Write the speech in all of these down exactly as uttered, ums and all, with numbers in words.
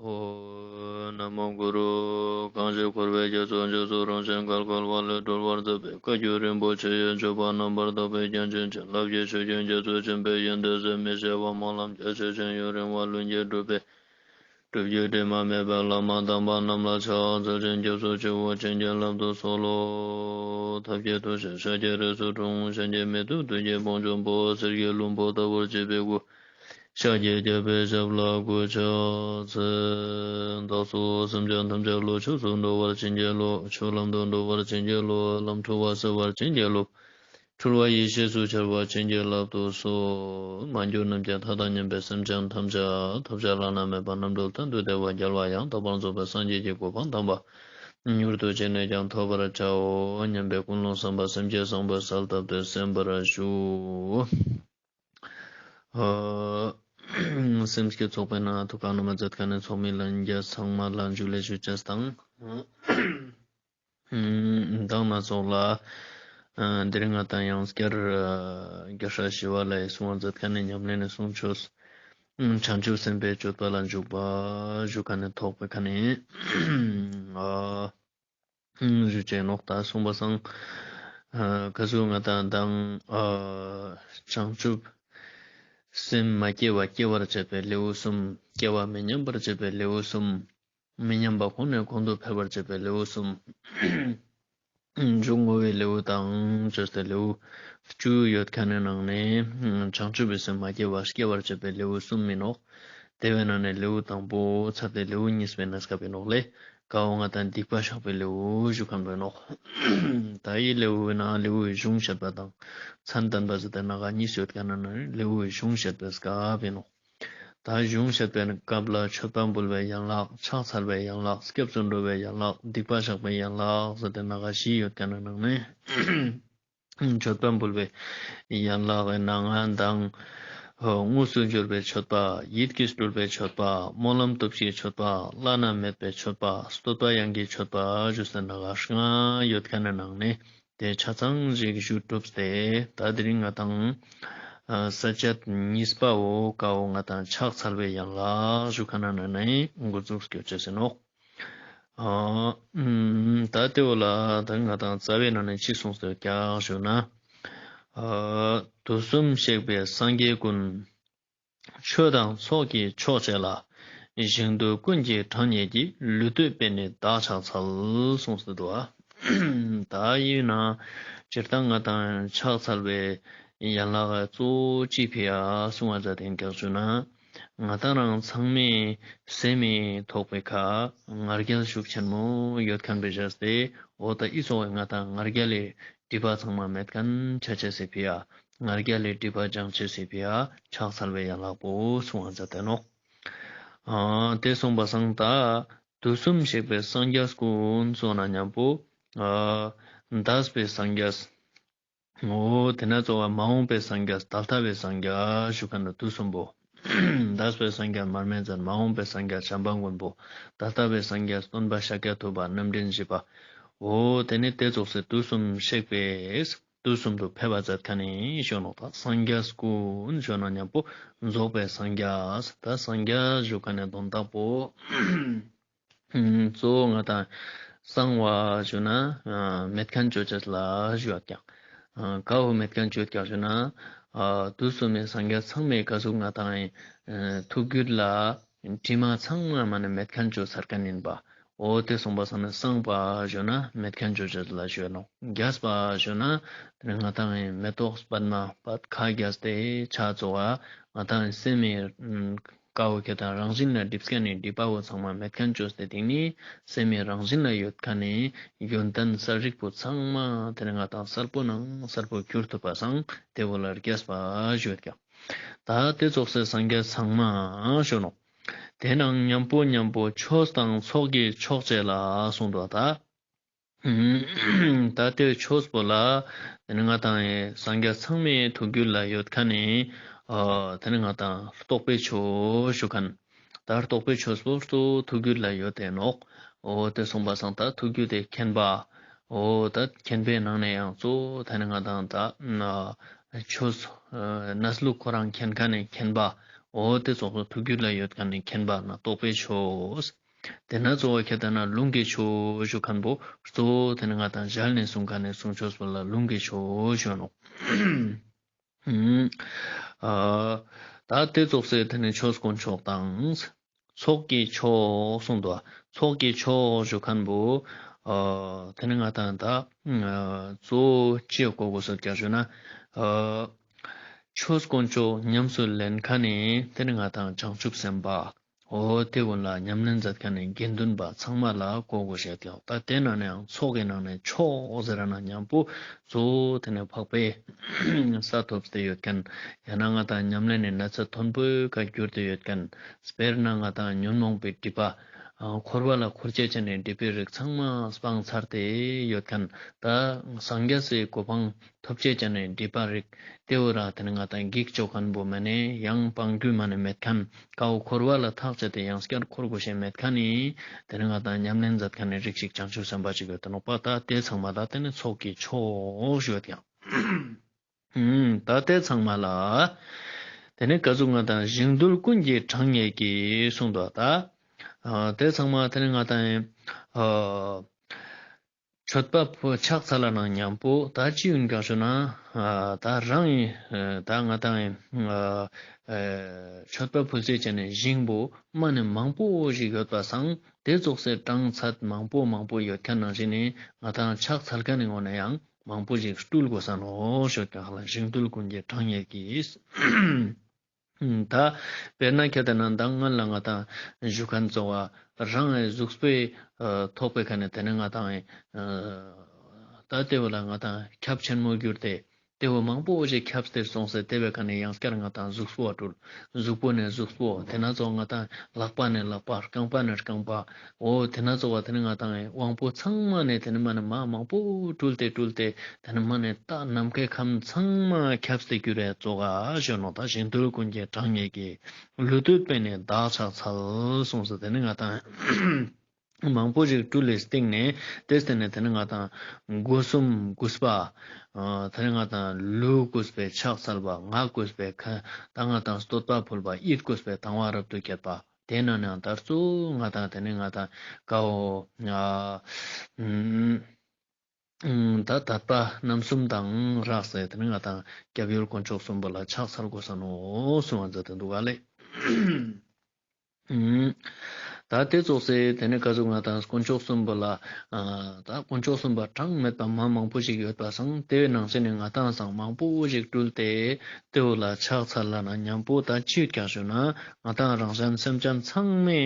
ཨོ། ན་མོ་གུ་རུ། གང་ཞིག་འཁོར་བའི་རྒྱ་མཚོ་འཇིགས་སུ་རུང་ཞིང་བརྒལ་དཀའ་བ་ལས་སྒྲོལ་བར་མཛད་པའི་བཀའ་བརྒྱུད་རིན་པོ་ཆེ་ཡི་སྤྱོད་པ་རྣམ་པར་དག་པའི་རྒྱན་ཅན་བྱིན་རླབས་ཀྱི་ཆུ་རྒྱུན་རྒྱ་མཚོ་ཆེན་པོའི་ཡོན་ཏན་ཟད་མི་ཤེས་པ་སྨོན་ལམ་རྒྱ་ཆེ་ཞིང་ཡུན་རིང་བ་ལྷུན་གྱིས་གྲུབ་པའི་སྒྲུབ་བརྒྱུད་དྲི་མ་མེད་པའི་བླ་མ་དམ་པ་རྣམས་ལ་ཕྱག་འཚལ་ཞིང་སྐྱབས་སུ་མཆིའོ། བྱིན་གྱིས་བརླབ་ཏུ་གསོལ་ལོ། ཐབས་མཁས་ཐུགས་རྗེས་ཤཱཀྱའི་རིགས་སུ་འཁྲུངས། གཞན་གྱིས་མི་ཐུབ་བདུད་ཀྱི་དཔུང་འཇོམས་པ། གསེར་གྱི་ལྷུན་པོ་ལྟ་བུར་བརྗིད་པའི་སྐུ། ཤཱཀྱའི་རྒྱལ་པོའི་ཞབས་ལ་གུས་ཕྱག་འཚལ། བདག་སོགས་སེམས་ཅན་ཐམས་ཅད་བློ་ཆོས་སུ་འགྲོ་བར་བྱིན་གྱིས་རློབས། ཆོས་ལམ་དུ་འགྲོ་བར་བྱིན་གྱིས་རློབས། ལམ་འཁྲུལ་བ་སེལ་བར་བྱིན་གྱིས་རློབས། འཁྲུལ་བ་ཡེ་ཤེས་སུ་འཆར་བར་བྱིན་གྱིས་བརླབ་ཏུ་གསོལ། མ་གྱུར་ནམ་མཁའི་མཐའ་དང་མཉམ་པའི་སེམས་ཅན་ཐམས་ཅད་ཐོབ་བྱ་བླ་ན་མེད་པ་རྣམ་གྲོལ་གཏན་དུ་བདེ་བ་རྒྱལ་བ་ཡང་དག་པར་རྫོགས་པའི་སངས་རྒྱས་ཀྱི་གོ་འཕང་དམ་པ་མྱུར་དུ་ཅི་ནས་ཀྱང་ཐོབ་པར་བྱའོ་སྙམ་པའི་ཀུན་སློང་བསམ་པ་སེམས་བསྐྱེད་བཟང་པོས་གསལ་བཏབ་སྟེ་གསན་པར་ཞུ། ཨ། སེམས་བསྐྱེད་ཚོགས་པའི་ནང་ཐུགས་ཁ་ནས་མ་མཛད་ཁ་ནས་ཚོགས་མི་ལྷན་རྒྱས་ཚང་མ་ལ་ཇུ་ལེ་ཞུ་ཅེས་དང་། མདང་ན་ཚོགས་ལ། ཨ། འདིར་ང་དང་ཡང་བསྐྱར། ཨ། རྒྱལ་སྲས་ཞི་བ་ལྷའི་གསུང་བ་མཛད་ཁ་ནས་ཉམས་ལེན་ནས་གསུང་ཆོས། བྱང་ཆུབ་སེམས་དཔའི་སྤྱོད་པ་ལ་འཇུག་པ་ཞུ་ཁ་ནས་ཐོག་པའི་ཁ་ནས། ཨ། ཞུ་ཅེས་ནོག། ད་གསུངས་པ་སང་། ཨ། ག་ཟུག་ང་དང་མདང་། ཨ། བྱང་ཆུབ་སེམས་མ་སྐྱེ་བ་སྐྱེ་བར་བྱེད་པའི་ལེའུ་གསུམ། སྐྱེ་བ་མི་ཉམས་པར་བྱེད་པའི་ལེའུ་གསུམ། མི་ཉམས་པ་གོང་ནས་གོང་དུ་འཕེལ་བར་བྱེད་པའི་ལེའུ་གསུམ། མཇུག་བསྔོ་བའི་ལེའུ་དང་བཅས་ཏེ་ལེའུ་བཅུ་ཡོད་ཁན་ནི་ནང་ནས་བྱང་ཆུབ་པའི་སེམས་མ་སྐྱེ་བ་སྐྱེ་བར་བྱེད་པའི་ལེའུ་གསུམ་ཨིན་ནོག། དེ་བོའི་ནང་ནས་ལེའུ་དང་པོ་ཚར་ཏེ་ལེའུ་གཉིས་པའི་གནས་སྐབས་ཨིན་ནོག་ལེ། ཀ་བོ་ང་དང་སྡིག་པ་བཤགས་པའི་ལེའུ་ཞུ་ཁན་བོ་ཨིན་ནོག། ད་འི་ལེའུ་ནང་ལེའུའི་གཞུང་བཤད་པ་དང་མཚན་བསྟན་པ་ཟེར་ཏེ་ནང་ག་གཉིས་ཡོད་ཁན་ནི་ནང་ནས་ལེའུའི་གཞུང་བཤད་པའི་སྐབས་ཨིན་ནོག། ད་གཞུང་བཤད་པའི་སྐབས་ལ་མཆོད་པ་འབུལ་བའི་ཡན་ལག། ཕྱག་འཚལ་བའི་ཡན་ལག། སྐྱབས་སུ་འགྲོ་བའི་ཡན་ལག། སྡིག་པ་བཤགས་པའི་ཡན་ལག་ཟེར་ཏེ་ནང་ག་བཞི་ཡོད་ཁན་ནི་ནང་ནས་མཆོད་པ་འབུལ་བའི་ཡན་ལག་གི་ནང་ང་དང་དངོས་སུ་འབྱོར་བའི་མཆོད་པ། ཡིད་ཀྱིས་སྤྲུལ་པའི་མཆོད་པ། སྨོན་ལམ་སྟོབས་ཀྱི་མཆོད་པ། བླ་ན་མེད་པའི་མཆོད་པ། བསྟོད་པ་དབྱངས་ཀྱི་མཆོད་པ་ཞུས་ཏེ་ནང་ག་ལྔ་ཡོད་ཁན་ནི་ནང་ནས། དེ་ཆ་ཚང་ཞིག་ཞུ་གྲུབ་སྟེ་ད་དེ་རིང་ང་དང་ས་བཅད་གཉིས་པ་བོ་ཀ་བོ་ང་དང་ཕྱག་འཚལ་བའི་ཡན་ལག་ཞུ་ཁན་ནི་ནང་ནས་འགོ་འཛུགས་སྐྱོད་ཅེས་ཨིན་ནོག། ཨ། ད་དེ་བོ་ལ་ད་ང་དང་རྩ་བའི་ནང་ནས་ཅི་གསུངས་ཏེ་ཡོད་ཀྱག་ཞུ་ན། ཨ། དུས་གསུམ་གཤེགས་པའི་སངས་རྒྱས་ཀུན། ཆོས་དང་ཚོགས་ཀྱི་མཆོག་བཅས་ལ། ཞིང་དུ་ཀུན་གྱིས་གྲངས་སྙེད་ཀྱི། ལུས་བཏུད་པས་ནི་བདག་ཕྱག་འཚལ། གསུངས་ཏེ་འདུག་ཨ། ད་ཡིན་ན་སྤྱིར་བཏང་ང་དང་ཕྱག་འཚལ་བའི་ཡན་ལག་གཙོ་བོ་ཅི་ཕི་ཡ་གསུང་བ་མཛད་དེ་ཡོད་ཀྱག་ཞུ་ན། ང་དང་རང་ཚང་མའི་སེམས་མི་ཐོག་པའི་ཁ་ང་རྒྱལ་ཤུགས་ཆེན་མོ་ཡོད་ཁན་བོའི་ཞག་སྟེ། འོ་ད་འི་ཙོགས་ང་དང་ང་རྒྱལ་ལི་སྒྲིབ་པ་ཚང་མ་མེད་ཁན་ཆ་ཅེས་སི་ཕི་ཡ། ང་རྒྱལ་ལི་སྒྲིབ་པ་སྦྱང་ཅེས་སི་ཕི་ཡ་ཕྱག་འཚལ་བའི་ཡན་ལག་པོ་གསུང་བ་མཛད་དེ་ནོག། ཨ། དེ་གསུངས་པ་སང་ད་དུས་གསུམ་གཤེགས་པའི་སངས་རྒྱས་ཀུན་གསུངས་ན་མཉམ་པོ། ཨ། འདས་པའི་སངས་རྒྱས། འོ་དེ་ནེ་གཙོ་བོ་མ་འོངས་པའི་སངས་རྒྱས། ད་ལྟ་བའི་སངས་རྒྱས་ཞུ་ཁན་ནི་དུས་གསུམ་པོ། འདས་པའི་སངས་རྒྱས་མར་མེ་མཛད། མ་འོངས་པའི་སངས་རྒྱས་བྱམས་པ་མགོན་པོ། ད་ལྟ་བའི་སངས་རྒྱས་སྟོན་པ་ཤཱཀྱ་ཐུབ་པ་རྣམ་འདྲེན་བཞི་པ། འོ་དེ་ནེ་དེ་ཙོགས་སི་དུས་གསུམ་གཤེགས་པའི་དུས་གསུམ་དུ་ཕེབས་པ་མཛད་ཁན་ནི་ཞུ་ནོག། ད་སངས་རྒྱས་ཀུན་ཞུ་ན་མཉམ་པོ་རྫོགས་པའི་སངས་རྒྱས། ད་སངས་རྒྱས་ཞུ་ཁན་ནི་དོན་དག་པོ། གཙོ་བོ་ང་དང་གསང་བ་ཞུ་ན་མེད་ཁན་ཅོ་ཅེས་ལ་ཞུ་ཡོད་ཀྱག། ཀ་བོ་མེད་ཁན་ཅོ་ཡོད་ཀྱག་ཞུ་ན། དུས་གསུམ་མའི་སངས་རྒྱས་ཚང་མའི་ཀ་ཟུག་ང་དང་ཐུགས་རྒྱུད་ལ་དྲི་མ་ཚང་མ་མ་ནེ་མེད་ཁན་ཅོ་ཚར་ཁན་ཨིན་པ། འོ་དེ་གསུངས་པ་སང་ནི་གསང་བ་ཞུ་ན་མེད་ཁན་ཅོ་ཅེས་ལ་ཞུ་ནོག། རྒྱས་པ་ཞུ་ན་དེ་ནེ་ང་དང་མེ་ཏོག་པདྨ་པད་ཁ་རྒྱས་ཏེ་ཆ་ཙོགས་ང་དང་སེམས་མི་ཀ་བོ་ཁྱེད་དང་རང་བཞིན་ལ་སྒྲིབ་ཁན་ནི་སྒྲིབ་པ་བོ་ཚང་མ་མེད་ཁན་ཅོས་ཏེ་དེ་ནེ་སེམས་མི་རང་བཞིན་ལ་ཡོད་ཁན་ནི་ཡོན་ཏན་གསལ་རིག་པོ་ཚང་མ་དེ་ནེ་ང་དང་གསལ་པོ་ནང་གསལ་པོ་གྱུར་ཐུབ་པ་སང་དེ་བོ་ལ་རྒྱས་པ་ཞུ་ཡོད་ཀྱག། ད་དེ་ཙོགས་སི་སངས་རྒྱས་ཚང་མ་ཞུ་ནོག། དེ་ནང་མཉམ་པོ་མཉམ་པོ་ཆོས་དང་ཚོགས་ཀྱི་མཆོག་བཅས་ལ་གསུངས་འདུག་ད། ད་དེ་ཆོས་པོ་ལ་དེ་ནེ་ང་དང་སངས་རྒྱས་ཚང་མའི་ཐུགས་རྒྱུད་ལ་ཡོད་ཁན་ནི་དེ་ནེ་ང་དང་རྟོགས་པའི་ཆོས་ཞུ་ཁན། ད་རྟོགས་པའི་ཆོས་པོ་གཙོ་བོ་ཐུགས་རྒྱུད་ལ་ཡོད་དེ་ནོག། འོ་དེ་གསུངས་པ་སང་ད་ཐུགས་རྒྱུད་དེ་མཁྱེན་པ། འོ་ད་མཁྱེན་པའི་ནང་ནེ་ཡང་གཙོ་བོ་དེ་ནེ་ང་དང་ད་ཆོས་གནས་ལུགས་ཁོ་རང་མཁྱེན་ཁན་ནི་མཁྱེན་པ། འོ་དེ་ཙོགས་སུ་ཐུགས་རྒྱུད་ལ་ཡོད་མཁན་ནི་མཁྱེན་པ་ན་རྟོགས་པའི་ཆོས། དེ་ན་གཙོ་བོ་ཁྱད་ལྟ་ན་ལུང་གི་ཆོས་ཞུ་མཁན་པོ་གཙོ་བོ་དེ་ནི་ང་དང་ཞལ་ནས་གསུང་མཁན་ནི་གསུང་ཆོས་པོ་ལ་ལུང་གི་ཆོས་ཞུ་ནོག། ཨ་ད་དེ་ཙོགས་སེ་དེ་ནི་ཆོས་དཀོན་མཆོག་དང་། ཚོགས་ཀྱི་མཆོག་གསུངས་འདུག། ཚོགས་ཀྱི་མཆོག་ཞུ་མཁན་པོ་ཨ་དེ་ནི་ང་དང་ད་ཨ་གཙོ་བོ་ཅི་གོ་དགོས་སོ་ཀྱང་ཞུ་ན། ཨ་ཆོས་དཀོན་མཆོག་ཉམས་སུ་ལེན་མཁན་ནི་དེ་ནི་ང་དང་བྱང་ཆུབ་སེམས་དཔའ། འོ་དེ་ཀུན་ལ་ཉམས་ལེན་མཛད་མཁན་ནི་དགེ་འདུན་པ་ཚང་མ་ལ་གོ་དགོས་ཤེས་ཏེ། ད་དེ་ནང་ནས་ཡང་ཚོགས་ཀྱི་ནང་ནས་མཆོག་ཟེར་ན་མཉམ་པོ་གཙོ་བོ་དེ་ནས་འཕགས་པའི་ས་ཐོབ་སྟེ་ཡོད་མཁན། ཡང་ན་ང་དང་ཉམས་ལེན་ནི་ན་ཚ་མཐོན་པོའི་ཁ་གྱུར་ཏེ་ཡོད་མཁན། དཔེར་ན་ང་དང་ཉོན་མོངས་པའི་སྒྲིབ་པ་ཨ་འཁོར་བ་ལ་འཁོར་ཅེས་ཅན་ནི་སྒྲིབ་པའི་རིགས་ཚང་མ་སྤངས་ཚར་ཏེ་ཡོད་མཁན། ད་སངས་རྒྱས་སི་གོ་འཕང་ཐོབ་ཅེས་ཅན་ནི་སྒྲིབ་པ་རིགས་དེ་བོ་ར་དེ་ནི་ང་དང་གེགས་བཅོ་མཁན་པོ་མ་ནེ་ཡང་སྤང་རྒྱུ་མ་ནེ་མེད་མཁན། ཀ་བོ་འཁོར་བ་ལ་ཐག་བཅད་དེ་ཡང་བསྐྱར་འཁོར་དགོས་ཤེས་མེད་མཁན་ནི་དེ་ནི་ང་དང་ཉམས་ལེན་མཛད་མཁན་ནི་རིགས་ཤིག་བྱང་ཆུབ་སེམས་དཔའ་ཅིག་ཡོད་དེ་ནོག་པ། ད་དེ་ཚང་མ་ལ་དེ་ནི་ཚོགས་ཀྱི་མཆོག་ཞུ་ཡོད་ཀྱང་། ཨུམ། ད་དེ་ཚང་མ་ལ་དེ་ནི་ག་ཟུག་ང་དང་ཞིང་རྡུལ་ཀུན་གྱི་གྲངས་སྙེད་ཀྱིས་གསུངས་འདུག། ད་ཨ་དེ་ཚང་མ་དེ་ནི་ང་དང་ཨ་མཆོད་པ་ཕུལ་ཕྱག་འཚལ་ལ་ནང་མཉམ་པོ་ད་ཅི་ཡིན་གང་ཞུ་ན། ཨ་ད་རང་ཡིན་ཨ་ད་ང་དང་ཡིན་ཨ་ཨ་མཆོད་པ་ཕུལ་ཅེས་ཅན་ནི་ཞིང་པོ་མ་ནེ་མང་པོ་ཞིག་ཡོད་པ་སང་དེ་ཙོགས་སེ་གྲངས་ཚད་མང་པོ་མང་པོ་ཡོད་མཁན་ནང་བཞིན་ནི་ང་དང་ཕྱག་འཚལ་མཁན་ནི་ངོ་ནས་ཡང་མང་པོ་ཞིག་སྤྲུལ་དགོས་ས་ནོག་ཞུ་ཀྱང་ལ་ཞིང་རྡུལ་ཀུན་གྱི་གྲངས་སྙེད་ཀྱིས། ད་དཔེར་ན་ཁྱད་དེ་ན་མདང་སྔོན་ལ་ང་དང་ཞུ་མཁན་གཙོ་བོ་རང་གི་གཟུགས་པོའི་ཨ་ཐོག་པའི་ཁ་ནས་དེ་ནི་ང་དང་ཨ་ད་དེ་བོ་ལ་ང་དང་ཁྱབ་ཆེན་མོ་གྱུར་ཏེ་དེ་བོ་མང་པོ་ཞིག་ཁྱབ་སྟེ་སོང་སྟེ་དེ་བའི་ཁ་ནས་ཡང་བསྐྱར་ང་དང་གཟུགས་པོ་སྤྲུལ། གཟུགས་པོ་ནས་གཟུགས་པོ་དེ་ན་ཙོགས་ང་དང་ལག་པ་ནས་ལག་པ་རྐང་པ་ནས་རྐང་པ། འོ་དེ་ན་ཙོགས་པ་དེ་ནི་ང་དང་དབང་པོ་ཚང་མ་ནས་དེ་ནི་མ་ནེ་མ་མང་པོ་སྤྲུལ་ཏེ་སྤྲུལ་ཏེ་དེ་ནི་མ་ནེ་ད་ནམ་མཁའི་ཁམས་ཚང་མ་ཁྱབ་སྟེ་གྱུར་རེ་ཙོགས་ཞུ་ནོག། ད་ཞིང་རྡུལ་ཀུན་གྱི་གྲངས་སྙེད་ཀྱིས་ལུས་བཏུད་པས་ནི་བདག་ཕྱག་འཚལ་གསུངས་སོ། དེ་ནི་ང་དང་མང་པོ་ཞིག་སྤྲུལ་ལེ་སྟེང་ནས་དེ་སྟེང་ནས་དེ་ནི་ང་དང་སྒོ་གསུམ་གུས་པ། ཨ་དེ་ནི་ང་དང་ལུས་གུས་པའི་ཕྱག་འཚལ་བ། ངག་གུས་པའི་ཁ་ད་ང་དང་བསྟོད་པ་ཕུལ་བ། ཡིད་གུས་པའི་དང་བ་རབ་ཏུ་བསྐྱེད་པ། དེ་ནང་ནས་ད་གཙོ་བོ་ང་དང་དེ་ནི་ང་དང་ཀ་བོ་ཨ་ཨུམ་ད་དད་པ་རྣམ་གསུམ་དང་སྦྲགས་སེ་དེ་ནི་ང་དང་སྐྱབས་ཡུལ་དཀོན་མཆོག་གསུམ་པོ་ལ་ཕྱག་འཚལ་དགོས་ས་ནོག་གསུང་བ་མཛད་དེ་འདུག་ག་ལེ། ཨུམ། ད་དེ་ཙོགས་སེ་དེ་ནི་ག་ཟུག་ང་དང་དཀོན་མཆོག་གསུམ་པོ་ལ་ཨ་ད་དཀོན་མཆོག་གསུམ་པ་གྲངས་མེད་པ་མ་མང་པོ་ཞིག་ཡོད་པ་སང་དེ་བའི་ནང་ཚན་ནི་ང་དང་སང་མང་པོ་ཞིག་སྤྲུལ་ཏེ་དེ་བོ་ལ་ཕྱག་འཚལ་ལ་ན་མཉམ་པོ་ད་ཅི་ཡོད་ཀྱང་ཞུ་ན་ང་དང་རང་གཞན་སེམས་ཅན་ཚང་མའི་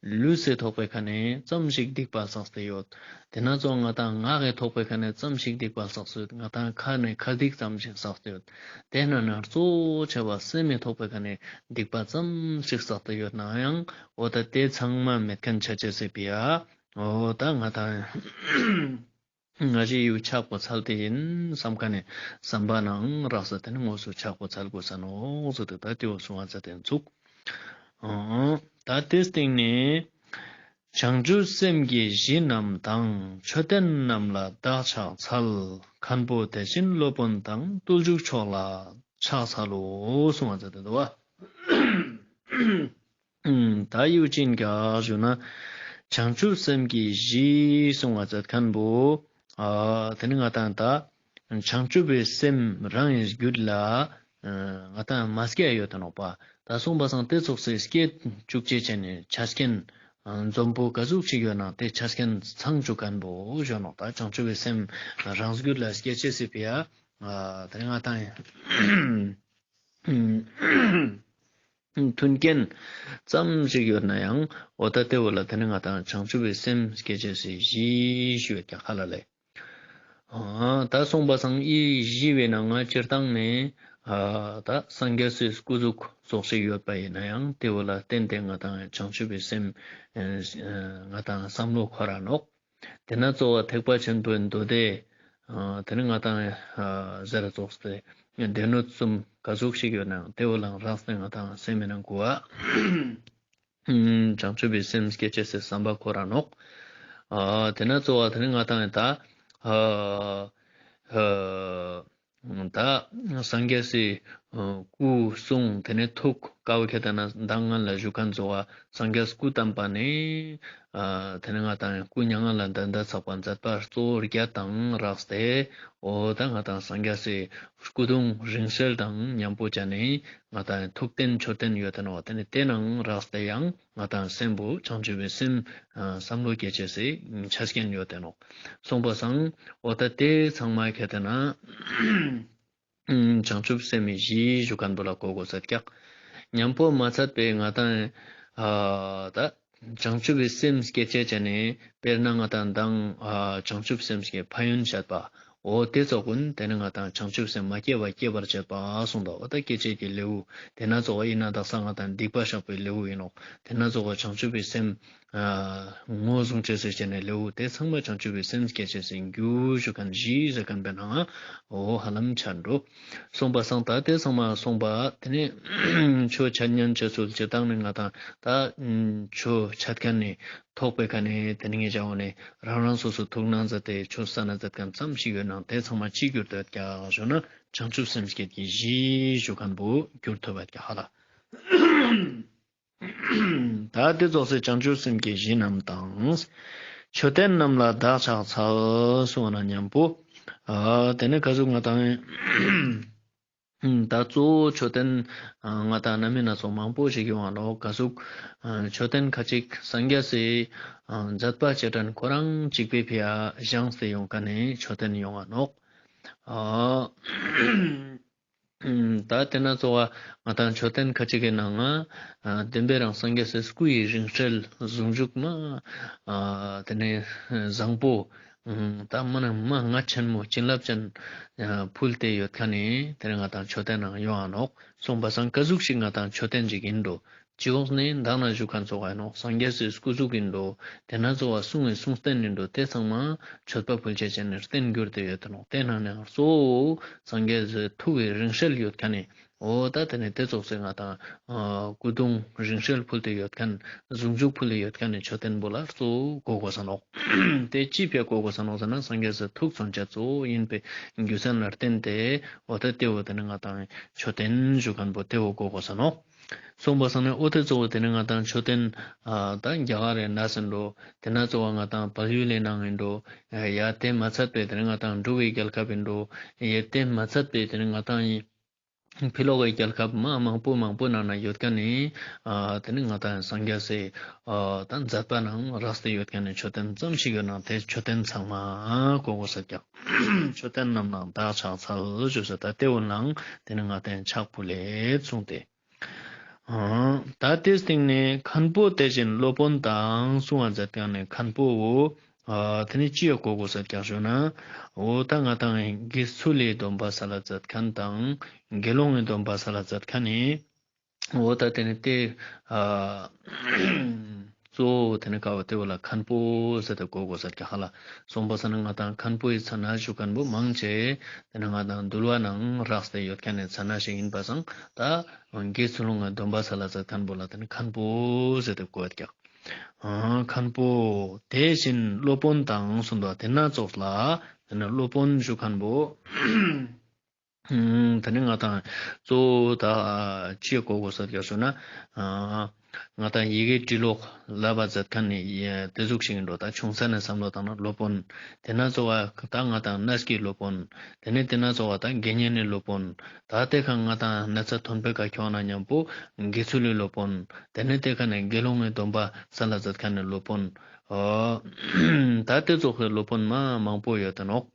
ལུས་སི་ཐོག་པའི་ཁ་ནས་ཙམ་ཞིག་སྡིག་པ་བསགས་ཏེ་ཡོད། དེ་ན་ཙོགས་ང་དང་ངག་གི་ཐོག་པའི་ཁ་ནས་ཙམ་ཞིག་སྡིག་པ་བསགས་སོད། ང་དང་ཁ་ནས་ཁ་སྡིག་ཙམ་ཞིག་བསགས་ཏེ་ཡོད། དེ་ན་ན་གཙོ་བོ་ཆེ་བ་སེམས་མི་ཐོག་པའི་ཁ་ནས་སྡིག་པ་ཙམ་ཞིག་བསགས་ཏེ་ཡོད་ན་ཡང་འོ་ད་དེ་ཚང་མ་མེད་མཁན་ཆ་ཅེས་སི་ཕི་ཡ། འོ་ད་ང་དང་ང་ཞི་ཡུ་ཕྱག་པོ་འཚལ་ཏེ་ཡིན་བསམ་མཁན་ནི་བསམ་པ་ནང་རགས་ས་དེ་ནི་དངོས་སུ་ཕྱག་པོ་འཚལ་དགོས་ས་ནོག་ཟེར་ཏེ་ད་དེ་བོ་གསུང་བ་མཛད་དེ་ཚུགས། ཨང་། ད་དེ་སྟེང་ནས་བྱང་ཆུབ་སེམས་ཀྱི་གཞི་རྣམས་དང་མཆོད་རྟེན་རྣམས་ལ་བདག་ཕྱག་འཚལ། མཁན་པོ་དེ་བཞིན་སློབ་དཔོན་དང་བརྟུལ་ཞུགས་མཆོག་ལ་ཕྱག་འཚལ་ལོ་གསུང་བ་མཛད་དེ་འདུག་པ། ཨུམ། ད་ཡུ་ཅིན་ག་ཞུ་ན་བྱང་ཆུབ་སེམས་ཀྱི་གཞི་གསུང་བ་མཛད་མཁན་པོ་ཨ་དེ་ནི་ང་དང་ད་བྱང་ཆུབ་པའི་སེམས་རང་གི་རྒྱུད་ལ་ཨ་ང་དང་མ་སྐྱེས་ཡོད་དེ་ནོག་པ། ད་གསུངས་པ་སང་དེ་ཙོགས་སེ་སྐྱེ་བཅུག་ཅེས་ཅན་ནི་ཆ་རྐྱེན་ཨ་འཛོམས་པོ་ག་ཟུག་ཅིག་ཡོད་ན་དེ་ཆ་རྐྱེན་ཚང་བཅུག་མཁན་པོ་ཞུ་ནོག། ད་བྱང་ཆུབ་པའི་སེམས་རང་རྒྱུད་ལ་སྐྱེ་ཅེས་སི་ཕི་ཡ་ཨ་དེ་ནི་ང་དང་ཡིན། མཐུན་རྐྱེན་ཙམ་ཞིག་ཡོད་ན་ཡང་འོ་ད་དེ་བོ་ལ་དེ་ནི་ང་དང་བྱང་ཆུབ་པའི་སེམས་སྐྱེ་ཅེས་སི་གཞི་ཞུ་བའི་ཀྱང་ཧ་ལ་ལེ། ཨ་ད་གསུངས་པ་སང་ཨི་གཞི་བའི་ནང་ང་སྤྱིར་བཏང་ནས་ཨ་ད་སངས་རྒྱས་སི་སྐུ་གཟུགས་ཙོགས་ཤིག་ཡོད་པ་ཡིན་ན་ཡང་དེ་བོ་ལ་བརྟེན་ཏེ་ང་དང་བྱང་ཆུབ་པའི་སེམས་ཨ་ང་དང་བསམ་བློ་འཁོར་ར་ནོག། དེ་ན་གཙོ་བོ་ཐེག་པ་ཆེན་པོའི་མདོ་སྡེ་ཨ་དེ་ནི་ང་དང་ཨ་ཟེར་ར་ཙོགས་ཏེ་སྡེ་སྣོད་གསུམ་ག་ཟུག་ཞིག་ཡོད་ན་དེ་བོ་ལ་རགས་ཏེ་ང་དང་སེམས་མི་ནང་གུ་བ་བྱང་ཆུབ་པའི་སེམས་སྐྱེ་ཅེས་སི་བསམ་པ་འཁོར་ར་ནོག། ཨ་དེ་ན་གཙོ་བོ་དེ་ནི་ང་དང་ད་ཨ་ཨ་ད་སངས་རྒྱས་སི་ སྐུ་གསུང་དེ་ནས་ཐུགས་ཀ་བོ་ཁྱེར་ཏེ་ན་མདང་ང་ལ་ཞུ་མཁན་ཙོགས་སངས་རྒྱས་སྐུ་བལྟམས་པ་ནས་དེ་ནས་ང་ཏང་སྐུ་མྱ་ངན་ལས་འདས་འདས་ཚགས་པ་མཛད་པ་གཙོ་བོ་བརྒྱད་དང་རགས་ཏེ་འོ་ད་ང་ཏང་སངས་རྒྱས་སི་སྐུ་གདུང་རིང་བསྲེལ་དང་མཉམ་པོ་བྱས་ནས་ང་ཏང་ཐུགས་རྟེན་མཆོད་རྟེན་ཡོད་དེ་ནོག། དེ་ནས་དེ་ནང་རགས་ཏེ་ཡང་ང་ཏང་སེམས་པོ་བྱང་ཆུབ་པའི་སེམས་བསམ་བློ་སྐྱེ་ཅེས་སི་ཆ་རྐྱེན་ཡོད་དེ་ནོག། སོང་པ་སང་འོ་ད་དེ་ཚང་མ་ཁྱེར་ཏེ་ན་བྱང་ཆུབ་སེམས་བཞི་ཞུ་མཁན་པོ་ལ་གོ་དགོས་ས་ཀྱག། མཉམ་པོ་མ་ཚད་པའི་ང་ཏང་ཨ་ད་བྱང་ཆུབ་པའི་སེམས་སྐྱེ་ཅེས་བྱས་ནས་དཔེར་ན་ང་ཏང་མདང་ཨ་བྱང་ཆུབ་སེམས་ཀྱི་ཕན་ཡོན་བཤད་པ། འོ་དེ་ཙོགས་ཀུན་དེ་ནི་ང་ཏང་བྱང་ཆུབ་སེམས་མ་སྐྱེས་པ་སྐྱེ་བར་བྱེད་པ་གསུངས་ཏོ། འོ་ད་སྐྱེ་ཅེས་ཀྱི་ལེའུ་དེ་ན་ཙོགས་ཡིན་ན་དག་ས་ང་ཏང་སྡིག་པ་བཤགས་པའི་ལེའུ་ཡིན་ནོག། དེ་ན་ཙོགས་བྱང་ཆུབ་པའི་སེམས་ཨ་ངོས་བཟུང་ཅེས་སི་བྱས་ནས་ལེའུ་དེ་ཚང་མ་བྱང་ཆུབ་པའི་སེམས་སྐྱེ་ཅེས་སི་རྒྱུ་ཞུ་མཁན་བཞི་ཟེར་མཁན་པའི་ནང་འོ་ཧ་ལམ་ཆ་འགྲོ། སོང་པ་སང་ད་དེ་ཚང་མ་སོང་པ་དེ་ནས་ཆོས་འཆད་ཉན་བྱེད་ཚུལ་སྤྱིར་བཏང་ནས་ང་ཏང་ད་ཆོས་འཆད་མཁན་ནི་ཐོག་པའི་ཁ་ནས་དེ་ནས་ངེད་ཅག་འོ་ནས་རང་རང་སོ་སོ་ཐུགས་སྣང་མཛད་དེ་ཆོས་ས་ན་མཛད་མཁན་ཙམ་ཞིག་ཡོད་ནང་དེ་ཚང་མ་ཅི་གྱུར་ཏེ་ཡོད་ཀྱག་ཞུ་ན་བྱང་ཆུབ་སེམས་བསྐྱེད་ཀྱི་གཞི་ཞུ་མཁན་པོ་གྱུར་ཐུབ་ཡོད་ཀྱག་ཧ་ལ། ད་དེ་ཙོགས་སེ་བྱང་ཆུབ་སེམས་ཀྱི་གཞི་རྣམས་དང་། མཆོད་རྟེན་རྣམས་ལ་བདག་ཕྱག་འཚལ་གསུངས་ན་མཉམ་པོ། ཨ་དེ་ནས་ག་ཟུག་ང་ཏང་ད་གཙོ་བོ་མཆོད་རྟེན་ང་ཏང་ན་མི་ན་ཚོགས་མང་པོ་ཞིག་ཡོང་བ་ནོག། ག་ཟུག་མཆོད་རྟེན་ཁ་ཅིག་སངས་རྒྱས་སི་མཛད་པ་རྗེས་དྲན་ཁོ་རང་གཅིག་པའི་ཕི་ཡ་བཞེངས་ཏེ་ཡོང་མཁན་ནི་མཆོད་རྟེན་ཡོང་བ་ནོག། ཨ་ད་དེ་ན་ཙོགས་ང་ཏང་མཆོད་རྟེན་ཁ་ཅིག་གི་ནང་ང་བདེན་པའི་རང་སངས་རྒྱས་སི་སྐུ་ཡི་རིང་བསྲེལ་ཟུང་འཇུག་མ་དེ་ནས་བཟང་པོ་ད་མ་ན་མ་ང་ཆེན་མོ་བྱིན་རླབས་ཅན་ཕུལ་ཏེ་ཡོད་མཁན་ནི་དེ་ནས་ང་ཏང་མཆོད་རྟེན་ནང་ཡོང་ང་ནོག། སོང་པ་སང་ག་ཟུག་ཞིག་ང་ཏང་མཆོད་རྟེན་ཅིག་ཡིན་འགྲོ། སྤྱི་འོག་ནས་མདང་ན་ཞུ་མཁན་ཙོགས་ཡིན་ནོག། སངས་རྒྱས་སི་སྐུ་གཟུགས་ཡིན་འགྲོ། དེ་ན་ཙོགས་གསུང་བའི་གསུང་རྟེན་ཡིན་འགྲོ། དེ་ཚང་མ་མཆོད་པ་ཕུལ་ཅེས་བྱས་ནས་རྟེན་གྱུར་ཏེ་ཡོད་དེ་ནོག། དེ་ནང་ནས་གཙོ་བོ་སངས་རྒྱས་སི་ཐུགས་ཀྱི་རིང་བསྲེལ་ཡོད་མཁན་ནི་འོ་ད་དེ་ནས་དེ་ཙོགས་སེ་ང་ཏང་སྐུ་གདུང་རིང་བསྲེལ་ཕུལ་ཏེ་ཡོད་མཁན་ཟུང་འཇུག་ཕུལ་ཏེ་ཡོད་མཁན་ནི་མཆོད་རྟེན་པོ་ལ་གཙོ་བོ་གོ་དགོས་ས་ནོག། དེ་ཅི་ཕི་ཡ་གོ་དགོས་ས་ནོག་ཟེར་ན་སངས་རྒྱས་སི་ཐུགས་མཚོན་བྱ་གཙོ་བོ་ཡིན་པའི་རྒྱུ་མཚན་ལ་བརྟེན་ཏེ་འོ་ད་དེ་བོ་དེ་ནས་ང་ཏང་མཆོད་རྟེན་ཞུ་མཁན་པོ་དེ་བོ་གོ་དགོས་ས་ནོག། སོང་པ་སང་ནས་འོ་དེ་གཙོ་བོ་དེ་ནས་ང་ཏང་མཆོད་རྟེན་ད་རྒྱ་གར་རི་ནང་ཡིན་འགྲོ། དེ་ན་གཙོ་བོ་ང་ཏང་བལ་ཡུལ་ལི་ནང་ཡིན་འགྲོ། ཡ་དེ་མ་ཚད་པའི་དེ་ནས་ང་ཏང་འབྲུག་གི་རྒྱལ་ཁབ་ཡིན་འགྲོ། ཡ་དེ་མ་ཚད་པའི་དེ་ནས་ང་ཏང་ཕི་ལོག་གི་རྒྱལ་ཁབ་མ་མང་པོ་མང་པོ་ནང་ན་ཡོད་མཁན་ནི་དེ་ནས་ང་ཏང་སངས་རྒྱས་སི་ད་མཛད་པ་ནང་རགས་ཏེ་ཡོད་མཁན་ནི་མཆོད་རྟེན་ཙམ་ཞིག་ཡོད་ནང་དེ་མཆོད་རྟེན་ཚང་མ་གོ་དགོས་ས་ཀྱག། མཆོད་རྟེན་རྣམས་ལ་བདག་ཕྱག་འཚལ་ཞུ་ས་ད་དེ་བོ་ནང་དེ་ནས་ང་ཏང་ཕྱག་ཕུལ་ལེ་གསུངས་ཏེ། ཨ་ད་དེའི་སྟེང་ནས་མཁན་པོ་དེ་བཞིན་སློབ་དཔོན་དང་གསུང་བ་མཛད་མཁན་ནི་མཁན་པོ་བོ་ཨ་དེ་ནི་ཅི་ཡ་གོ་དགོས་ས་ཀྱག་ཞུ་ན། འོ་ད་ང་ཏང་དགེ་ཚུལ་ལི་སྡོམ་པ་སལ་ལ་མཛད་མཁན་དང་དགེ་སློང་ངི་སྡོམ་པ་སལ་ལ་མཛད་མཁན་ནི་འོ་ད་དེ་ནི་དེ་ཨ་གཙོ་བོ་དེ་ནི་ཀ་བོ་དེ་བོ་ལ་མཁན་པོ་ཟེར་ཏེ་གོ་དགོས་ས་ཀྱག་ཧ་ལ། སོང་པ་སང་ན་ང་ཏང་མཁན་པོའི་མཚན་ན་ཞུ་མཁན་པོ་མང་ཆེ་དེ་ནི་ང་ཏང་འདུལ་བ་ནང་རགས་ཏེ་ཡོད་མཁན་ནི་མཚན་ན་ཞིག་ཡིན་པ་སང་ད་དགེ་ཚུལ་སློང་ངི་སྡོམ་པ་སལ་ལ་མཛད་མཁན་པོ་ལ་དེ་ནི་མཁན་པོ་ཟེར་ཏེ་གོ་ཡོད་ཀྱག། ཨ་མཁན་པོ་དེ་བཞིན་སློབ་དཔོན་དང་གསུངས་པ་དེ་ན་ཙོགས་ལ་དེ་ནི་སློབ་དཔོན་ཞུ་མཁན་པོ་དེ་ནི་ང་ཏང་གཙོ་བོ་ད་ཅི་གོ་དགོས་ས་ཀྱག་ཞུ་ན། ཨ་ང་ཏང་ཡི་གེ་འབྲི་ཀློག་བསླབ་པ་མཛད་མཁན་ནི་དེ་ཟུག་ཞིག་ཡིན་འགྲོ། ད་ཆུང་ས་ནས་བསམ་བློ་བཏང་ན་སློབ་དཔོན། དེ་ན་ཙོགས་ད་ང་ཏང་གནས་ཀྱི་སློབ་དཔོན། དེ་ནས་དེ་ན་ཙོགས་ད་དགེ་བསྙེན་ནི་སློབ་དཔོན། ད་དེ་ཁ་ང་ཏང་ན་ཚ་མཐོན་པོའི་ཁ་ཁྱོང་ན་མཉམ་པོ་དགེ་ཚུལ་ལི་སློབ་དཔོན། དེ་ནས་དེ་ཁ་ནས་དགེ་སློང་ངི་སྡོམ་པ་སལ་ལ་མཛད་མཁན་ནི་སློབ་དཔོན། ཨོ་ད་དེ་ཙོགས་སི་སློབ་དཔོན་མ་མང་པོ་ཡོད་དེ་ནོག།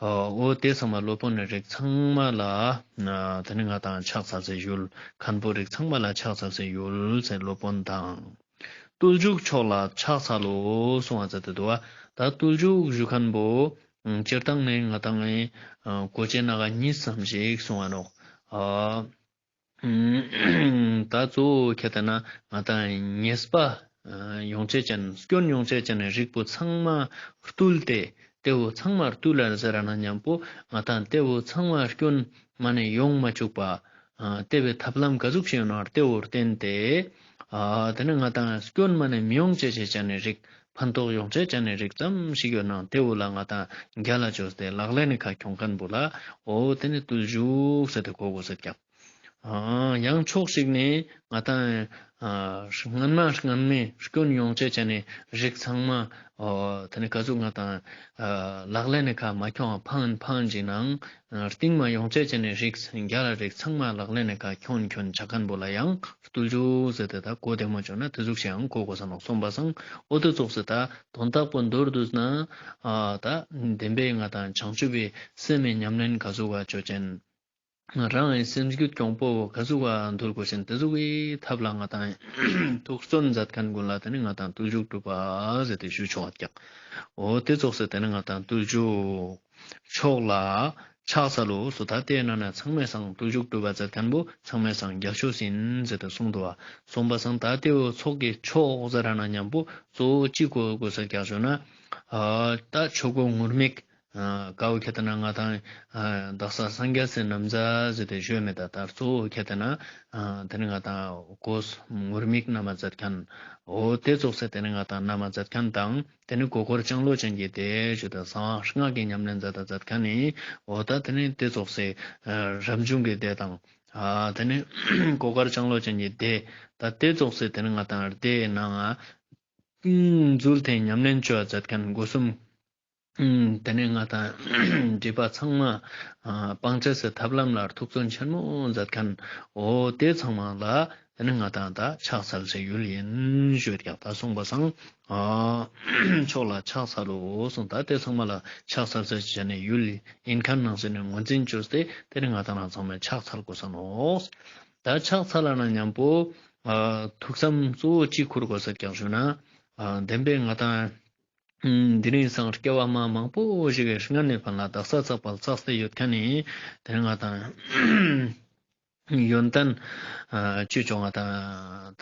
འོ་དེ་ཚང་མ་སློབ་དཔོན་ནི་རིགས་ཚང་མ་ལ་དེ་ནི་ང་ཏང་ཕྱག་འཚལ་སའི་ཡུལ། མཁན་པོ་རིགས་ཚང་མ་ལ་ཕྱག་འཚལ་སའི་ཡུལ་ཟེར་སློབ་དཔོན་དང་། བརྟུལ་ཞུགས་མཆོག་ལ་ཕྱག་འཚལ་ལོ་གསུང་བ་མཛད་དེ་འདུག་པ། ད་བརྟུལ་ཞུགས་ཞུ་མཁན་པོ་སྤྱིར་བཏང་ནས་ང་ཏང་ངི་གོ་ཆེ་ན་ག་གཉིས་ཙམ་ཞིག་གསུང་བ་ནོག། ཨ་ད་གཙོ་བོ་ཁྱེར་ཏེ་ན་ང་ཏང་ཉེས་པ་ཡོང་ཆེ་ཅན་སྐྱོན་ཡོང་ཆེ་ཅན་ནི་རིགས་པོ་ཚང་མ་བརྟུལ་ཏེ་དེ་བོ་ཚང་མ་བརྟུལ་ལ་ཟེར་ར་ན་མཉམ་པོ་ང་ཏང་དེ་བོ་ཚང་མ་སྐྱོན་མ་ནེ་ཡོང་མ་བཅུག་པ། ཨ་དེ་བོའི་ཐབས་ལམ་ག་ཟུག་ཞིག་ཡོད་ན་དེ་བོར་བརྟེན་ཏེ་ཨ་དེ་ནི་ང་ཏང་སྐྱོན་མ་ནེ་མི་ཡོང་ཆེ་ཆེ་ཅན་ནི་རིགས་ཕན་ཐོགས་ཡོང་ཆེ་ཅན་ནི་རིགས་ཙམ་ཞིག་ཡོད་ན་དེ་བོ་ལ་ང་ཏང་རྒྱལ་ལ་བཅོས་ཏེ་ལག་ལེན་ནི་ཁ་ཁྱོང་མཁན་པོ་ལ་འོ་དེ་ནི་བརྟུལ་ཞུགས་ཟེར་ཏེ་གོ་དགོས་ས་ཀྱག། ཡང་ཕྱོགས་ཤིག་ནས་ང་ཏང་སྔན་མ་སྔན་མའི་སྐྱོན་ཡོང་ཅེས་ཅན་ནི་རིགས་ཚང་མ་དེ་ནི་ག་ཟུག་ང་ཏང་ལག་ལེན་ནི་ཁ་མ་ཁྱོང་ཕང་ཕང་ཅིག་ནང་རྟིང་མ་ཡོང་ཅེས་ཅན་ནི་རིགས་རྒྱལ་ལ་རིགས་ཚང་མ་ལག་ལེན་ནི་ཁ་ཁྱོང་ཁྱོང་ཆ་མཁན་པོ་ལ་ཡང་བརྟུལ་ཞུགས་ཟེར་ཏེ་ད་གོ་བདེ་མོ་བྱུང་ན་དེ་ཟུག་ཞིག་ཡང་གོ་དགོས་ས་ནོག་སོང་པ་སང་། འོ་དེ་ཙོགས་སེ་ད་དོན་དག་པོ་མདོར་བསྡུས་ན་ད་བདེན་པའི་ང་ཏང་བྱང་ཆུབ་པའི་སེམས་མི་ཉམས་ལེན་ག་ཟུག་ག་ཅོ་ཅན། རང་གི་སེམས་རྒྱུད་གྱོང་པོ་ག་ཟུག་ག་འདུལ་དགོས་ཤེས་དེ་ཟུག་གི་ཐབས་ལ་ང་ཏང་ཐུགས་བརྩོན་མཛད་མཁན་ཀུན་ལ་དེ་ནི་ང་ཏང་བརྟུལ་ཞུགས་སྒྲུབ་པ་ཟེར་ཏེ་ཞུ་ཆོག་པ་ཀྱག་འོ་དེ་ཙོགས་སེ་དེ་ནི་ང་ཏང་བརྟུལ་ཞུགས་མཆོག་ལ་ཕྱག་འཚལ་ལོ། སོ་ད་དེ་ན་ན་ཚང་མའི་སང་བརྟུལ་ཞུགས་སྒྲུབ་པ་མཛད་མཁན་པོ་ཚང་མའི་སང་རྒྱལ་ཤོས་ཡིན་ཟེར་ཏེ་གསུངས་འདུག་པ། སོང་པ་སང་ད་དེ་བོ་ཚོགས་ཀྱི་མཆོག་ཟེར་ར་ན་མཉམ་པོ་གཙོ་བོ་ཅི་གོ་དགོས་ས་ཀྱག་ཞུ་ན། ད་ཆོས་གོས་ངུར་སྨྲིག་ཨ་ཀ་བོ་ཁྱེར་ཏེ་ན་ང་ཏང་ཨ་དག་ས་སངས་རྒྱས་སི་ན་བཟའ་ཟེར་ཏེ་ཞུ་མེད་ད། ད་གཙོ་བོ་ཁྱེར་ཏེ་ན་ཨ་དེ་ནི་ང་ཏང་གོས་ངུར་སྨྲིག་ན་མ་མཛད་མཁན། འོ་དེ་ཙོགས་སེ་དེ་ནི་ང་ཏང་ན་མ་མཛད་མཁན་དང་དེ་ནི་གོས་དཀར་ལྕང་ལོ་ཅན་གྱི་སྡེ་ཞུ་ད་གསང་བ་ལྔ་གི་ཉམས་ལེན་མཛད་ད་མཛད་མཁན་ནི་འོ་ད་དེ་ནི་དེ་ཙོགས་སེ་ཨ་རབ་བྱུང་གི་སྡེ་དང་ཨ་དེ་ནི་གོས་དཀར་ལྕང་ལོ་ཅན་གྱི་སྡེ། ད་དེ་ཙོགས་སེ་དེ་ནི་ང་ཏང་སྡེ་ནང་ང་འཛུལ་ཏེ་ཉམས་ལེན་ཅོ་མཛད་མཁན་སྒོ་གསུམ། ཨུམ། དེ་ནས་ང་ཏང་སྒྲིབ་པ་ཚང་མ་ཨ་སྤང་བྱ་སི་ཐབས་ལམ་ལ་ཐུགས་བརྩོན་ཆེན་མོ་མཛད་མཁན། འོ་དེ་ཚང་མ་ལ་དེ་ནས་ང་ཏང་ད་ཕྱག་འཚལ་སའི་ཡུལ་ཡིན་ཞུས་ཀྱག་ད་སོང་པ་སང་ཨ་མཆོག་ལ་ཕྱག་འཚལ་ལོ་གསུངས། ད་དེ་ཚང་མ་ལ་ཕྱག་འཚལ་སའི་བྱ་ནས་ཡུལ་ཡིན་མཁན་ནང་ཟེར་ནས་ངོས་འཛིན་བཅོས་ཏེ་དེ་ནས་ང་ཏང་རང་ཚང་མས་ཕྱག་འཚལ་དགོས་ས་ནོག་ད་ཕྱག་འཚལ་ལ་ན་མཉམ་པོ་ཨ་ཐུགས་བསམ་གཙོ་བོ་ཅི་ཁུར་དགོས་ས་ཀྱག་ཞུ་ན་ཨ་བདེན་པའི་ང་ཏང་འདི་ནི་སང་སྐྱེ་བ་མ་མང་པོ་ཞིག་གི་སྔ་ནས་ཕན་ལ་དག་ས་ཚགས་པ་ལ་བཙགས་ཏེ་ཡོད་མཁན་ནི་དེ་ང་ཏང་ཡོན་ཏན་ཨ་ཅི་ཅོ་ང་ཏང་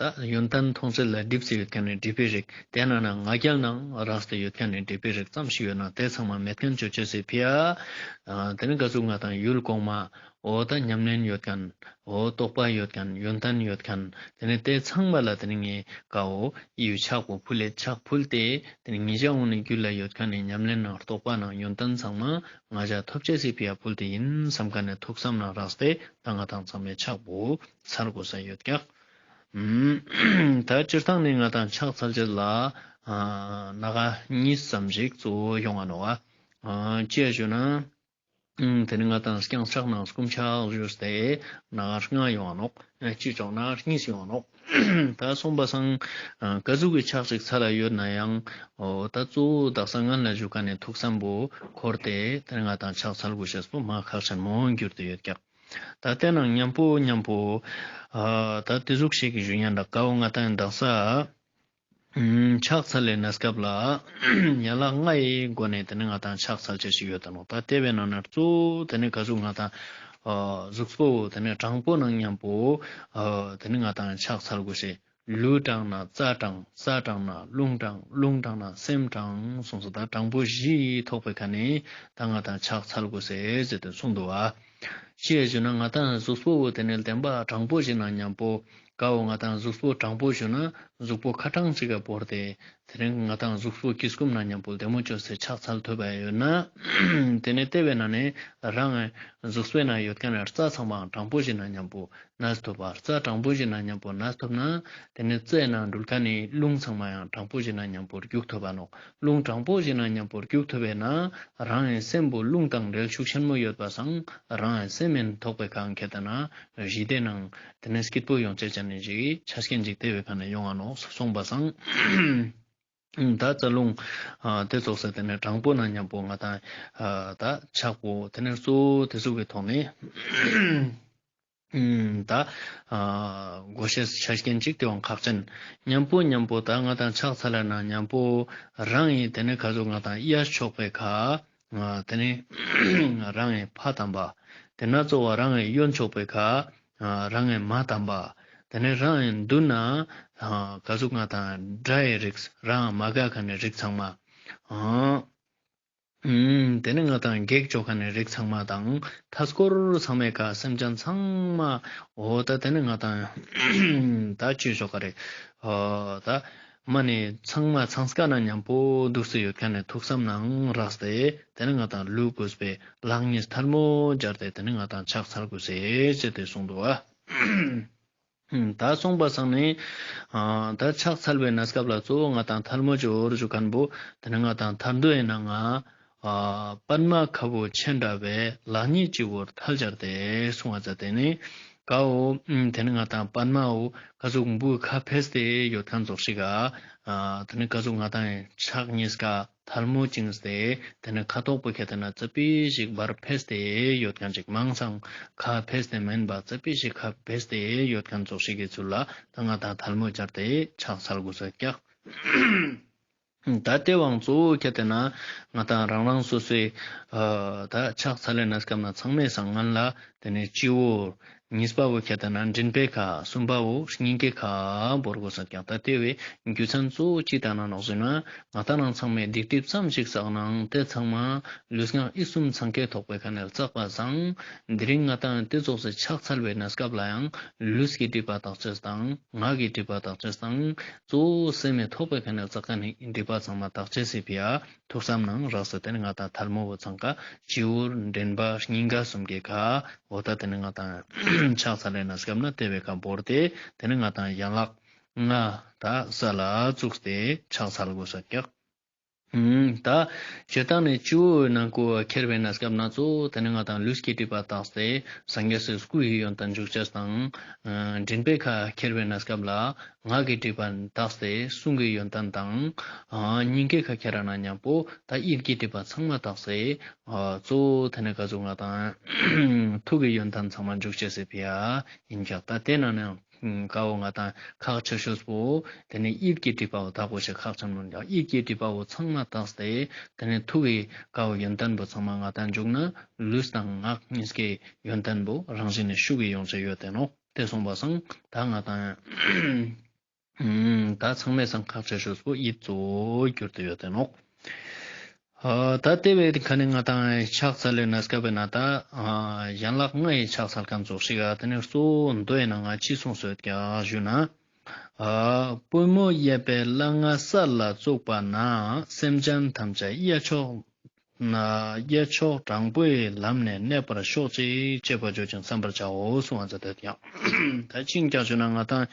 ད་ཡོན་ཏན་མཐོང་ཚུལ་ལ་སྒྲིབ་སྟེ་ཡོད་མཁན་ནི་སྒྲིབ་པའི་རིགས། དེ་ན་ན་ང་རྒྱལ་ནང་རགས་ཏེ་ཡོད་མཁན་ནི་སྒྲིབ་པའི་རིགས་ཙམ་ཞིག་ཡོད་ན་དེ་ཚང་མ་མེད་མཁན་ཅོ་ཅེས་སི་ཕི་ཡ། ཨ་དེ་ནི་ག་ཟུག་ང་ཏང་ཡུལ་གོང་མ་འོ་ད་ཉམས་ལེན་ཡོད་མཁན། འོ་རྟོགས་པ་ཡོད་མཁན། ཡོན་ཏན་ཡོད་མཁན། དེ་ནས་དེ་ཚང་མ་ལ་དེ་ནས་ངས་ཀ་བོ་ཡུལ་ཕྱག་པོ་ཕུལ་ལེ་ཕྱག་ཕུལ་ཏེ་དེ་ནས་ངེད་ཅག་འོ་ནི་རྒྱུད་ལ་ཡོད་མཁན་ནི་ཉམས་ལེན་ནང་རྟོགས་པ་ནང་ཡོན་ཏན་ཚང་མ་ང་ཅག་ཐོབ་ཅེས་སི་ཕི་ཡ་ཕུལ་ཏེ་ཡིན་བསམ་མཁན་ནི་ཐུགས་བསམ་ནང་རགས་ཏེ་ད་ང་ཏང་ཚང་མས་ཕྱག་པོ་འཚལ་དགོས་ས་ཡོད་ཀྱག་ཨུམ། ད་སྤྱིར་བཏང་ནི་ང་ཏང་ཕྱག་འཚལ་ཅེས་ལ་ཨ་སྣ་ཁ་གཉིས་ཙམ་ཞིག་གཙོ་བོ་ཡོང་ང་ནོག་ཨ། ཨ་ཅི་ཡ་ཞུ་ན། ཨུམ། དེ་ནི་ང་ཏང་རྐྱང་ཕྱག་ནང་སྐུ་ཕྱག་ཞུས་ཏེ་སྣ་ཁ་ལྔ་ཡོང་ང་ནོག་ཨ་ཅི་ཅོག་སྣ་ཁ་གཉིས་ཡོང་ང་ནོག་ད་སོང་པ་སང་ཨ་ག་ཟུག་གི་ཕྱག་ཅིག་འཚལ་ལ་ཡོད་ན་ཡང་འོ་ད་གཙོ་བོ་དག་ས་སྔན་ལ་ཞུ་མཁན་ནི་ཐུགས་བསམ་པོ་འཁོར་ཏེ་དེ་ནི་ང་ཏང་ཕྱག་འཚལ་དགོས་ཤེས་པོ་མ་ཁག་ཆེན་མོ་གྱུར་ཏེ་ཡོད་ཀྱག་ད་དེ་ནང་མཉམ་པོ་མཉམ་པོ་ཨ་ད་དེ་ཟུག་ཞིག་གི་ཞུ་ཉན་ད་ཀ་བོ་ང་ཏང་དག་ས། ཨུམ། ཕྱག་འཚལ་ལེ་གནས་སྐབས་ལ་ཡན་ལག་ལྔ་ཡི་སྒོ་ནས་དེ་ནི་ང་ཏང་ཕྱག་འཚལ་ཅེས་ཤིག་ཡོད་ད་ནོག་ད་དེ་བས་ན་ན་གཙོ་བོ་དེ་ནི་ག་ཟུག་ང་ཏང་ཨ་གཟུགས་པོ་དེ་ནི་དྲང་པོ་ནང་མཉམ་པོ་ཨ་དེ་ནི་ང་ཏང་ཕྱག་འཚལ་དགོས་ཤེས། ལུས་དྲང་ན་རྩ་དྲང་། རྩ་དྲང་ན་རླུང་དྲང་། རླུང་དྲང་ན་སེམས་དྲང་གསུངས་སོ། ད་དྲང་པོ་བཞི་ཐོགས་པའི་ཁ་ནས་ད་ང་ཏང་ཕྱག་འཚལ་དགོས་ཤེས་ཟེར་ཏེ་གསུངས་འདུག་པ། ཅི་ཡ་ཞུ་ན་ང་ཏང་གཟུགས་པོ་བོ་དེ་ནི་བདེན་པ་དྲང་པོ་ཞིག་ནང་མཉམ་པོ་ཀ་བོ་ང་ཏང་གཟུགས་པོ་དྲང་པོ་ཞུ་ན་གཟུགས་པོ་ཁ་ཏང་ཅིག་ག་བོར་ཏེ་དེ་རིང་ང་ཏང་གཟུགས་པོ་གི་སྐུམ་ནང་མཉམ་པོ་བདེ་མོ་ཅོས་སེ་ཕྱག་འཚལ་ཐུབ་པ་ཡོད་ན་དེ་ནི་དེ་བས་ན་ནི་རང་གཟུགས་པོའི་ནང་ཡོད་མཁན་ནི་རྩ་ཚང་མའང་དྲང་པོ་ཞིག་ནང་མཉམ་པོ་གནས་ཐུབ་པ། རྩ་དྲང་པོ་ཞིག་ནང་མཉམ་པོ་གནས་ཐུབ་ན་དེ་ནི་རྩའི་ནང་འགྲུལ་མཁན་ནི་རླུང་ཚང་མའང་དྲང་པོ་ཞིག་ནང་མཉམ་པོ་རྒྱུག་ཐུབ་པ་ནོག་རླུང་དྲང་པོ་ཞིག་ནང་མཉམ་པོ་རྒྱུག་ཐུབ་པས་ན་རང་གི་སེམས་པོ་རླུང་དང་འབྲེལ་ཤུགས་ཆེན་མོ་ཡོད་པ་སང་རང་གི་སེམས་མེན་ཐོགས་པའི་ཁ་ཁྱེར་ཏེ་ན་ཞི་བདེ་ནང་དེ་ནི་སྐྱིད་པོ་ཡོང་ཅེས་ཅན་ནི་ཞིག་ཆ་རྐྱེན་ཅིག་དེ་བས་ཁ་ནས་ཡོང་ང་ནོག་གསུངས་པ་སང་། ད་རྩ་རླུང་ཨ་དེ་ཙོགས་སེ་དེ་ནི་དྲང་པོ་ནང་མཉམ་པོ་ང་ཏང་ཨ་ད་ཕྱག་པོ་དེ་ནི་གཙོ་བོ་དེ་ཟུག་གི་ཐོག་ནས་ཨུམ། ད་ཨ་དགོས་ཤེས་ཆ་རྐྱེན་ཅིག་དེ་བོ་ཁག་ཅན། མཉམ་པོ་མཉམ་པོ་ད་ང་ཏང་ཕྱག་འཚལ་ལ་ན་མཉམ་པོ་རང་གི་དེ་ནི་ག་ཟུག་ང་ཏང་གཡས་ཕྱོགས་པའི་ཁ་ཨ་དེ་ནི་རང་གི་ཕ་དམ་པ། དེ་ན་གཙོ་བོ་རང་གི་གཡོན་ཕྱོགས་པའི་ཁ་ཨ་རང་གི་མ་དམ་པ། དེ་ནི་རང་གི་མདུན་ན་ཨ་ག་ཟུག་ང་ཏང་དགྲ་ཡི་རིགས་རང་མ་དགའ་མཁན་ནི་རིགས་ཚང་མ། ཨ་ཨུམ། དེ་ནི་ང་ཏང་གེགས་ཅོ་མཁན་ནི་རིགས་ཚང་མ་དང་མཐའ་སྐོར་ཚང་མའི་ཁ་སེམས་ཅན་ཚང་མ་འོ་ད་དེ་ནི་ང་ཏང་ད་ཅི་ཞོག་ག་རེ་ཨ་ད་མ་ནི་ཚང་མ་ཚང་ཀ་ན་མཉམ་པོ་འདུག་སེ་ཡོད་མཁན་ནི་ཐུགས་བསམ་ནང་རགས་ཏེ་དེ་ནི་ང་ཏང་ལུས་གུས་པའི་ལག་གཉིས་ཐལ་མོ་སྦྱར་ཏེ་དེ་ནི་ང་ཏང་ཕྱག་འཚལ་དགོས་ཤེས་ཟེར་ཏེ་གསུངས་འདུག་པ། ད་སོང་པ་སང་ནི་ད་ཕྱག་འཚལ་བའི་གནས་སྐབས་ལ་གཙོ་བོ་ང་དང་ཐལ་མོ་ཅོ་འོར་ཞུ་ཁན་བོ་དེ་ནི་ང་དང་ཐར་འདོད་ཡིན་ན་ང་པདྨ་ཁ་བོ་ཆེ་འདྲ་བའི་ལག་གཉིས་སྤྱི་བོར་ཐལ་སྦྱར་ཏེ་གསུང་བ་མཛད་དེ་ནི་ཀ་བོ་དེ་ནི་ང་དང་པདྨ་བོ་ཀ་ཟུག་བུ་ཁ་ཕེས་ཏེ་ཡོད་ཁན་ཙོགས་ཤིག་ག་དེ་ནི་ཀ་ཟུག་ང་དང་ཕྱག་གཉིས་ཀ་ཐལ་མོ་བཅིངས་ཏེ་དེ་ནི་ཁ་དོག་པོ་ཁྱེར་ཏེ་ན་ཙ་པིག་ཞིག་བར་ཕེས་ཏེ་ཡོད་ཁན་ཅིག་མང་སང་ཁ་ཕེས་ཏེ་མེན་པ་ཙ་པིག་ཞིག་ཁ་ཕེས་ཏེ་ཡོད་ཁན་ཙོགས་ཤིག་གི་ཚུལ་ལ་ད་ང་དང་ཐལ་མོ་སྦྱར་ཏེ་ཕྱག་འཚལ་དགོས་ས་ཀྱག་ད་དེ་བོའང་གཙོ་བོ་ཁྱེར་ཏེ་ན་ང་དང་རང་རང་སོ་སོའི་ད་ཕྱག་འཚལ་ལེ་གནས་སྐབས་ན་ཚང་མའི་སང་ངན་ལ་དེ་ནི་སྤྱི་བོ་གཉིས་པ་བོ་ཁྱེར་ཏེ་ན་མགྲིན་པའི་ཁ། གསུམ་པ་བོ་སྙིང་གའི་ཁ་བོར་དགོས་ས་ཀྱག་ད་དེ་བོའི་རྒྱུ་མཚན་གཙོ་བོ་ཅི་ལྟར་ན་ནོག་ཟེར་ན་ང་དང་རང་ཚང་མའི་སྡིག་སྒྲིབ་ཙམ་ཞིག་བསགས་ནའང་དེ་ཚང་མ་ལུས་ངག་ཡིད་གསུམ་འཚང་ཁའི་ཐོག་པའི་ཁ་ནས་བསགས་པ་སང་དེ་རིང་ང་དང་དེ་ཙོགས་སེ་ཕྱག་འཚལ་བའི་གནས་སྐབས་ལ་ཡང་ལུས་ཀྱི་སྒྲིབ་པ་དག་ཅེས་དང་ངག་གི་སྒྲིབ་པ་དག་ཅེས་དང་གཙོ་བོ་སེམས་མི་ཐོག་པའི་ཁ་ནས་བསགས་ཁན་ནི་སྒྲིབ་པ་ཚང་མ་དག་ཅེས་སི་ཕི་ཡ་ཐུགས་བསམ་ནང་རགས་སེ་དེ་ནི་ང་དང་ཐལ་མོ་བོ་ཚང་ཀ་སྤྱི་བོར་མགྲིན་པ་སྙིང་ག་གསུམ་གྱི་ཁ་འོ་ད་དེ་ནི་ང་དང་ཕྱག་འཚལ་ལེ་གནས་སྐབས་ན་དེ་བོའི་ཁ་བོར་ཏེ་དེ་ནི་ང་དང་ཡན་ལག་ལྔ་ད་ས་ལ་བཙུགས་ཏེ་ཕྱག་འཚལ་དགོས་ས་ཀྱག་ད་སྤྱིར་བཏང་ནི་སྤྱི་བོའི་ནང་ཀོ་ཁྱེར་བའི་གནས་སྐབས་ན་གཙོ་བོ་དེ་ནི་ང་དང་ལུས་ཀྱི་སྒྲིབ་པ་དག་སྟེ་སངས་རྒྱས་སི་སྐུ་ཡི་ཡོན་ཏན་འཇུག་ཅེས་དང་། མགྲིན་པའི་ཁ་ཁྱེར་བའི་གནས་སྐབས་ལ་ངག་གི་སྒྲིབ་པ་དག་སྟེ་གསུང་གི་ཡོན་ཏན་དང་། སྙིང་གའི་ཁ་ཁྱེར་ན་མཉམ་པོ་ད་ཡིད་ཀྱི་སྒྲིབ་པ་ཚང་མ་དག་སྟེ་གཙོ་བོ་དེ་ནི་ཀ་ཟུག་ང་དང་ཐུགས་ཀྱི་ཡོན་ཏན་ཚང་མ་འཇུག་ཅེས་སི་ཕི་ཡ་ཡིན་ཀྱག་ད་དེ་ན་ནི་ཀ་བོ་ང་དང་ཁག་ཆེ་ཤོས་པོ་དེ་ནི་ཡིད་ཀྱི་སྒྲིབ་པ་བོ་དག་པོ་ཞིག་ཁག་ཆེན་མོ་ཡིན་ཀྱག་ཡིད་ཀྱི་སྒྲིབ་པ་བོ་ཚང་མ་དག་སྟེ་དེ་ནི་ཐུགས་ཀྱི་ཀ་བོ་ཡོན་ཏན་པོ་ཚང་མ་ང་དང་འཇུག་ན་ལུས་དང་ངག་གཉིས་ཀའི་ཡོན་ཏན་པོ་རང་བཞིན་ནི་ཤུགས་ཀྱིས་ཡོང་ཆ་ཡོད་དེ་ནོག་དེ་སོང་པ་སང་ད་ང་དང་ད་ཚང་མའི་སང་ཁག་ཆེ་ཤོས་པོ་ཡིད་གཙོ་བོ་གྱུར་ཏེ་ཡོད་དེ་ནོག་ཨ་ད་དེ་བས་ཁ་ནི་ང་དང་ཕྱག་འཚལ་ལེ་གནས་སྐབས་ན་ད་ཨ་ཡན་ལག་ལྔའི་ཕྱག་འཚལ་ཁན་ཙོགས་ཤིག་ཨ་དེ་ནི་གཙོ་བོ་མདོ་ཡིན་ན་ང་ཅི་གསུངས་སོད་ཀྱག་ཞུ་ན། ཨ་པུས་མོ་གཡས་པའི་སླ་ང་ས་ལ་བཙུགས་པ་ན་སེམས་ཅན་ཐམས་ཅད་གཡས་ཕྱོགས་ན་གཡས་ཕྱོགས་དྲང་པོའི་ལམ་ནས་གནས་པར་ཤོག་ཅིག་ཅེས་པ་བརྗོད་ཅིང་བསམ་པར་བྱའོ་གསུང་བ་མཛད་དེ་ཡང་ད་ཅི་ཡིན་ཀྱག་ཞུ་ན་ང་དང་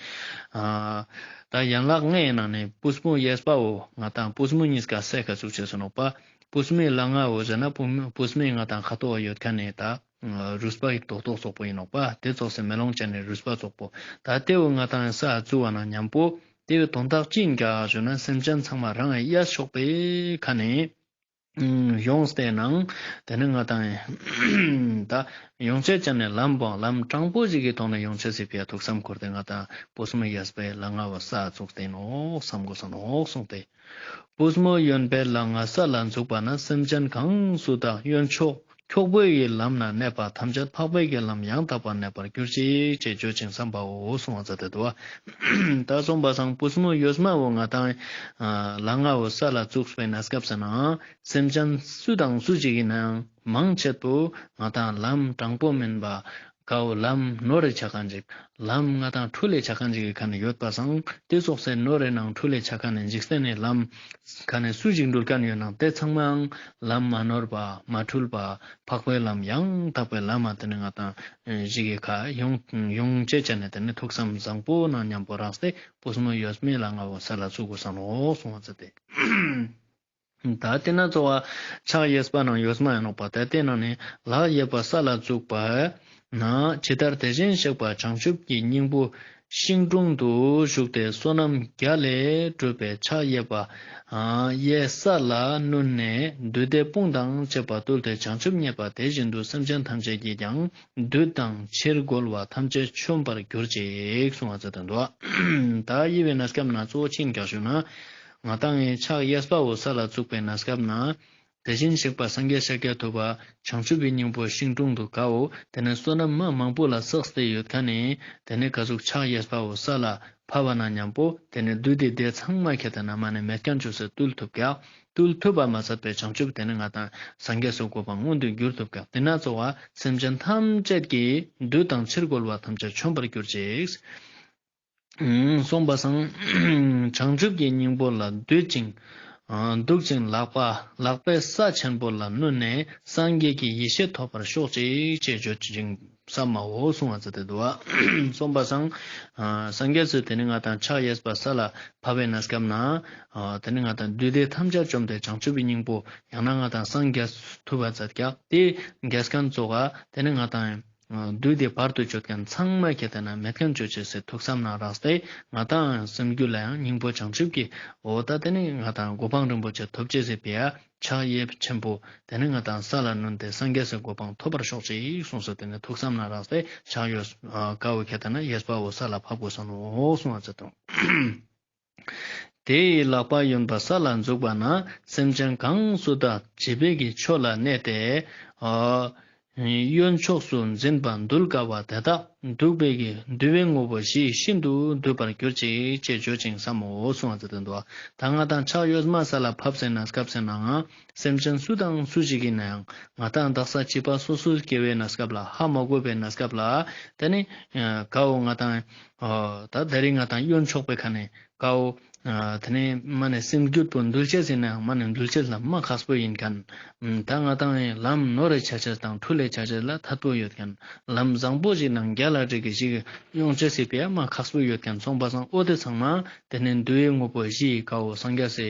ཨ་ད་ཡན་ལག་ལྔའི་ནང་ནས་པུས་མོ་གཡས་པ་བོ་ང་དང་པུས་མོ་གཉིས་ཀ་སེ་ཁ་བཙུགས་ཅེས་སུ་ནོག་པ། པུས་མོའི་སླ་ང་བོ་ཟེར་ན་པུས་མོ་པུས་མོའི་ང་དང་ཁ་དོག་ཡོད་ཁན་ནི་ད་རུས་པ་ཡི་རྡོག་རྡོག་ཙོགས་པོ་ཡིན་ནོག་པ། དེ་ཙོགས་སེ་མེ་ལོང་ཅན་ནི་རུས་པ་ཙོགས་པོ་ད་དེ་བོ་ང་དང་ས་བཙུགས་པ་ན་མཉམ་པོ་དེ་བོའི་དོན་དག་ཅི་ཡིན་ཀྱག་ཞུ་ན་སེམས་ཅན་ཚང་མ་རང་གི་གཡས་ཕྱོགས་པའི་ཁ་ནས་ཡོངས་ཏེ་ནང་དེ་ནི་ང་དང་ད་ཡོང་ཅེས་ཅན་ནི་ལམ་པོ་ལམ་དྲང་པོ་ཞིག་གི་ཐོག་ནས་ཡོང་ཅེས་སི་ཕི་ཡ་ཐུགས་བསམ་ཁུར་ཏེ་ང་དང་པུས་མོ་གཡས་པའི་སླ་ང་བོ་ས་བཙུགས་ཏེ་ནོག་བསམ་དགོས་ས་ནོག་གསུངས་ཏེ། པུས་མོ་གཡོན་པའི་སླ་ང་ས་ལ་འཛུགས་པ་ན་སེམས་ཅན་གང་སུ་དག་གཡོན་ཕྱོགས་འཁྱོག་པོའི་ལམ་ན་གནས་པ་ཐམས་ཅད་འཕགས་པའི་ལམ་ཡང་དག་པར་གནས་པར་གྱུར་ཅིག་ཅེས་བརྗོད་ཅིང་བསམ་པའོ་གསུང་བ་མཛད་དེ་འདུག་པ། ད་སོང་པ་སང་པུས་མོ་གཡོན་མ་བོ་ང་དང་ཨ་སླ་ང་བོ་ས་ལ་བཙུགས་པའི་གནས་སྐབས་སུ་ན་སེམས་ཅན་སུ་དང་སུ་ཅིག་ཡིན་ནའང་མང་ཆེད་པོ་ང་དང་ལམ་དྲང་པོ་མིན་པ་ཀ་བོ་ལམ་ནོར་རེ་ཆ་ཁན་ཅིག་ལམ་ང་དང་འཁྲུལ་ལེ་ཆ་ཁན་ཅིག་གི་ཁ་ནས་ཡོད་པ་སང་དེ་ཙོགས་སེ་ནོར་རེ་ནང་འཁྲུལ་ལེ་ཆ་ཁན་ནི་འཇིག་རྟེན་ནི་ལམ་ཁ་ནས་སུ་ཞིག་འགྲུལ་ཁན་ཡོད་ནང་དེ་ཚང་མའང་ལམ་མ་ནོར་པ་མ་འཁྲུལ་པ་འཕགས་པའི་ལམ་ཡང་དག་པའི་ལམ་མ་དེ་ནི་ང་དང་ཞིག་གི་ཁ་ཡོང་ཡོང་ཅེས་ཅན་ནི་དེ་ནི་ཐུགས་བསམ་བཟང་པོ་ནང་མཉམ་པོ་རགས་ཏེ་པུས་མོ་གཡོན་མའི་སླ་ང་བོ་ས་ལ་བཙུགས་དགོས་ས་ནོག་གསུང་བ་མཛད་དེ། ད་དེ་ན་གཙོ་བོ་ཕྱག་གཡས་པ་ནང་གཡོན་མ་ཡིན་ནོག་པ། ད་དེ་ནང་ནས་ལག་གཡས་པ་ས་ལ་བཙུགས་པ་ན་ཇི་ལྟར་དེ་བཞིན་གཤེགས་པ་བྱང་ཆུབ་ཀྱི་སྙིང་པོ་ཤིང་དྲུང་དུ་བཞུགས་ཏེ་བསོད་ནམས་བརྒྱ་ལས་གྲུབ་པའི་ཕྱག་གཡས་པ་གཡས་ས་ལ་བསྣུན་ནས་བདུད་སྡེ་དཔུང་དང་བཅས་པ་བཏུལ་ཏེ་བྱང་ཆུབ་བརྙེས་པ་དེ་བཞིན་དུ་སེམས་ཅན་ཐམས་ཅད་ཀྱིས་ཀྱང་བདུད་དང་ཕྱིར་རྒོལ་བ་ཐམས་ཅད་ཆོམས་པར་གྱུར་ཅིག་གསུང་བ་མཛད་དེ་འདུག། ད་དབྱེ་བའི་གནས་སྐབས་ན་གཙོ་བོ་ཅི་ཡིན་ཀྱག་ཞུ་ན། ང་དང་ངི་ཕྱག་གཡས་པ་བོ་ས་ལ་བཙུགས་པའི་གནས་སྐབས་ན། དེ་བཞིན་གཤེགས་པ་སངས་རྒྱས་ཤཱཀྱ་ཐུབ་པ་བྱང་ཆུབ་ཀྱི་སྙིང་པོ་ཤིང་དྲུང་དུ་ཀ་བོ་དེ་ནི་བསོད་ནམས་མ་མང་པོ་ལ་བསགས་ཏེ་ཡོད་ཁན་ནི་དེ་ནི་ཀ་ཟུག་ཕྱག་གཡས་པ་བོ་ས་ལ་ཕབ་པ་ན་མཉམ་པོ་དེ་ནི་བདུད་སྡེ་ཚང་མ་ཁྱེར་ཏེ་ན་མ་ནེ་མེད་ཁན་ཅོས་སེ་བཏུལ་ཐུབ་ཀྱག། བཏུལ་ཐུབ་པ་མ་ཟད་པའི་བྱང་ཆུབ་དེ་ནི་ང་དང་སངས་རྒྱས་སུ་གོ་འཕང་མངོན་དུ་འགྱུར་ཐུབ་ཀྱག། དེ་ན་གཙོ་བོ་སེམས་ཅན་ཐམས་ཅད་ཀྱིས་བདུད་དང་ཕྱིར་རྒོལ་བ་ཐམས་ཅད་ཆོམས་པར་གྱུར་ཅིག། གསུངས་པ་སང་། བྱང་ཆུབ་ཀྱི་སྙིང་པོ་ལ་འདུད་ཅིང་ འདུག་ཅིང་ལག་པ་ལག་པའི་ས་ཆེན་པོ་ལ་བསྣུན་ནས་སངས་རྒྱས་ཀྱི་ཡེ་ཤེས་ཐོབ་པར་ཤོག་ཅིག་ཅེས་བརྗོད་ཅིང་བསམ་མའོ་གསུངས་པ་ཟེར་ཏེ་འདུག་བ། གསུངས་པ་སང་། སངས་རྒྱས་སུ་དེ་ནི་ང་དང་ཕྱག་གཡས་པ་ས་ལ་ཕབ་པའི་གནས་སྐབས་ན། དེ་ནི་ང་དང་བདུད་སྡེ་ཐམས་ཅད་བཅོམ་སྟེ་བྱང་ཆུབ་ཀྱི་སྙིང་པོ་ཡང་ན་ང་དང་སངས་རྒྱས་ཐུབ་པ་མཛད་ཀྱག་དེ་རྒྱས་མཁན་ཙོགས་དེ་ནི་ང་དང་བདུད་སྡེ་བར་དུ་གཅོད་མཁན་ཚང་མ་ཁྱེད་དེ་ན་མེད་མཁན་ཅོ་ཅེས་སི་ཐུགས་བསམ་ན་རགས་ཏེ་ང་དང་སེམས་རྒྱུད་ལ་ཡང་སྙིང་པོ་བྱང་ཆུབ་ཀྱི་འོ་ད་དེ་ནི་ང་དང་གོ་འཕང་རིན་པོ་ཆེ་ཐོབ་ཅེས་སི་ཕི་ཡ་ཕྱག་གཡས་ཆེན་པོ་དེ་ནི་ང་དང་ས་ལ་བསྣུན་ཏེ་སངས་རྒྱས་སི་གོ་འཕང་ཐོབ་པར་ཤོག་ཅིག་གསུངས་སོ། དེ་ནི་ཐུགས་བསམ་ན་རགས་ཏེ་ཕྱག་གཡས་ཀ་བོ་ཁྱེད་དེ་ན་གཡས་པ་བོ་ས་ལ་ཕབ་དགོས་ས་ནོ་གསུངས་པ་ཟེར་དང་། དེ་ཡི་ལག་པ་གཡོན་པ་ས་ལ་འཛུགས་པ་ན་སེམས་ཅན་གང་སུ་དག་བྱིས་པའི་གི་ཆོས་ལ་གནས་ཏེ། གཡོན་ཕྱོགས་སུ་འཛིན་པ་གདུལ་དཀའ་བ་དེ་དག་འདུག་པའི་གི་འདུལ་བའི་དངོས་པོ་བཞི་ཡིས་ཤིན་ཏུ་བསྡུས་པར་གྱུར་ཅིག་ཅེས་བརྗོད་ཅིང་བསམ་མོ་གསུངས་པ་ཟེར་ཏེ་འདུག། ད་ང་དང་ཕྱག་གཡོན་མ་ས་ལ་ཕབ་སེ་ན་སྐབས་སེ་ནའང་སེམས་ཅན་སུ་དང་སུ་ཞིག་ཡིན་ནའང་ང་དང་དག་ས་བྱིས་པ་སོ་སོའི་སྐྱེ་བོའི་གནས་སྐབས་ལ་ཧ་མ་གོ་བའི་གནས་སྐབས་ལ་དེ་ནི་ཀ་བོ་ང་དང་ད་དེ་རིང་ང་དང་གཡོན་ཕྱོགས་པའི་ཁ་ནས་ཀ་བོ། དེ་ནས་མ་ནས་སེམས་རྒྱུད་པོ་འདུལ་ཅེས་ཟེར་ན་མ་ནས་འདུལ་ཅེས་ལ་མ་ཁག་པོ་ཡིན་མཁན། ད་ང་དང་ལམ་ནོར་རེ་ཆ་ཅེས་དང་འཁྲུལ་ལེ་ཆ་ཅེས་ལ་ཐད་པོ་ཡོད་མཁན། ལམ་བཟང་པོ་ཞིག་ནང་རྒྱལ་ལ་འགྲིག་གི་ཞིག་ཡོང་ཅེས་སི་ཕི་ཡ་མ་ཁག་པོ་ཡོད་མཁན་སོང་པ་སང་འོ་དེ་ཚང་མ་དེ་ནས་འདུལ་བའི་དངོས་པོ་བཞི་ཡི་ཀ་བོ་སངས་རྒྱས་སི་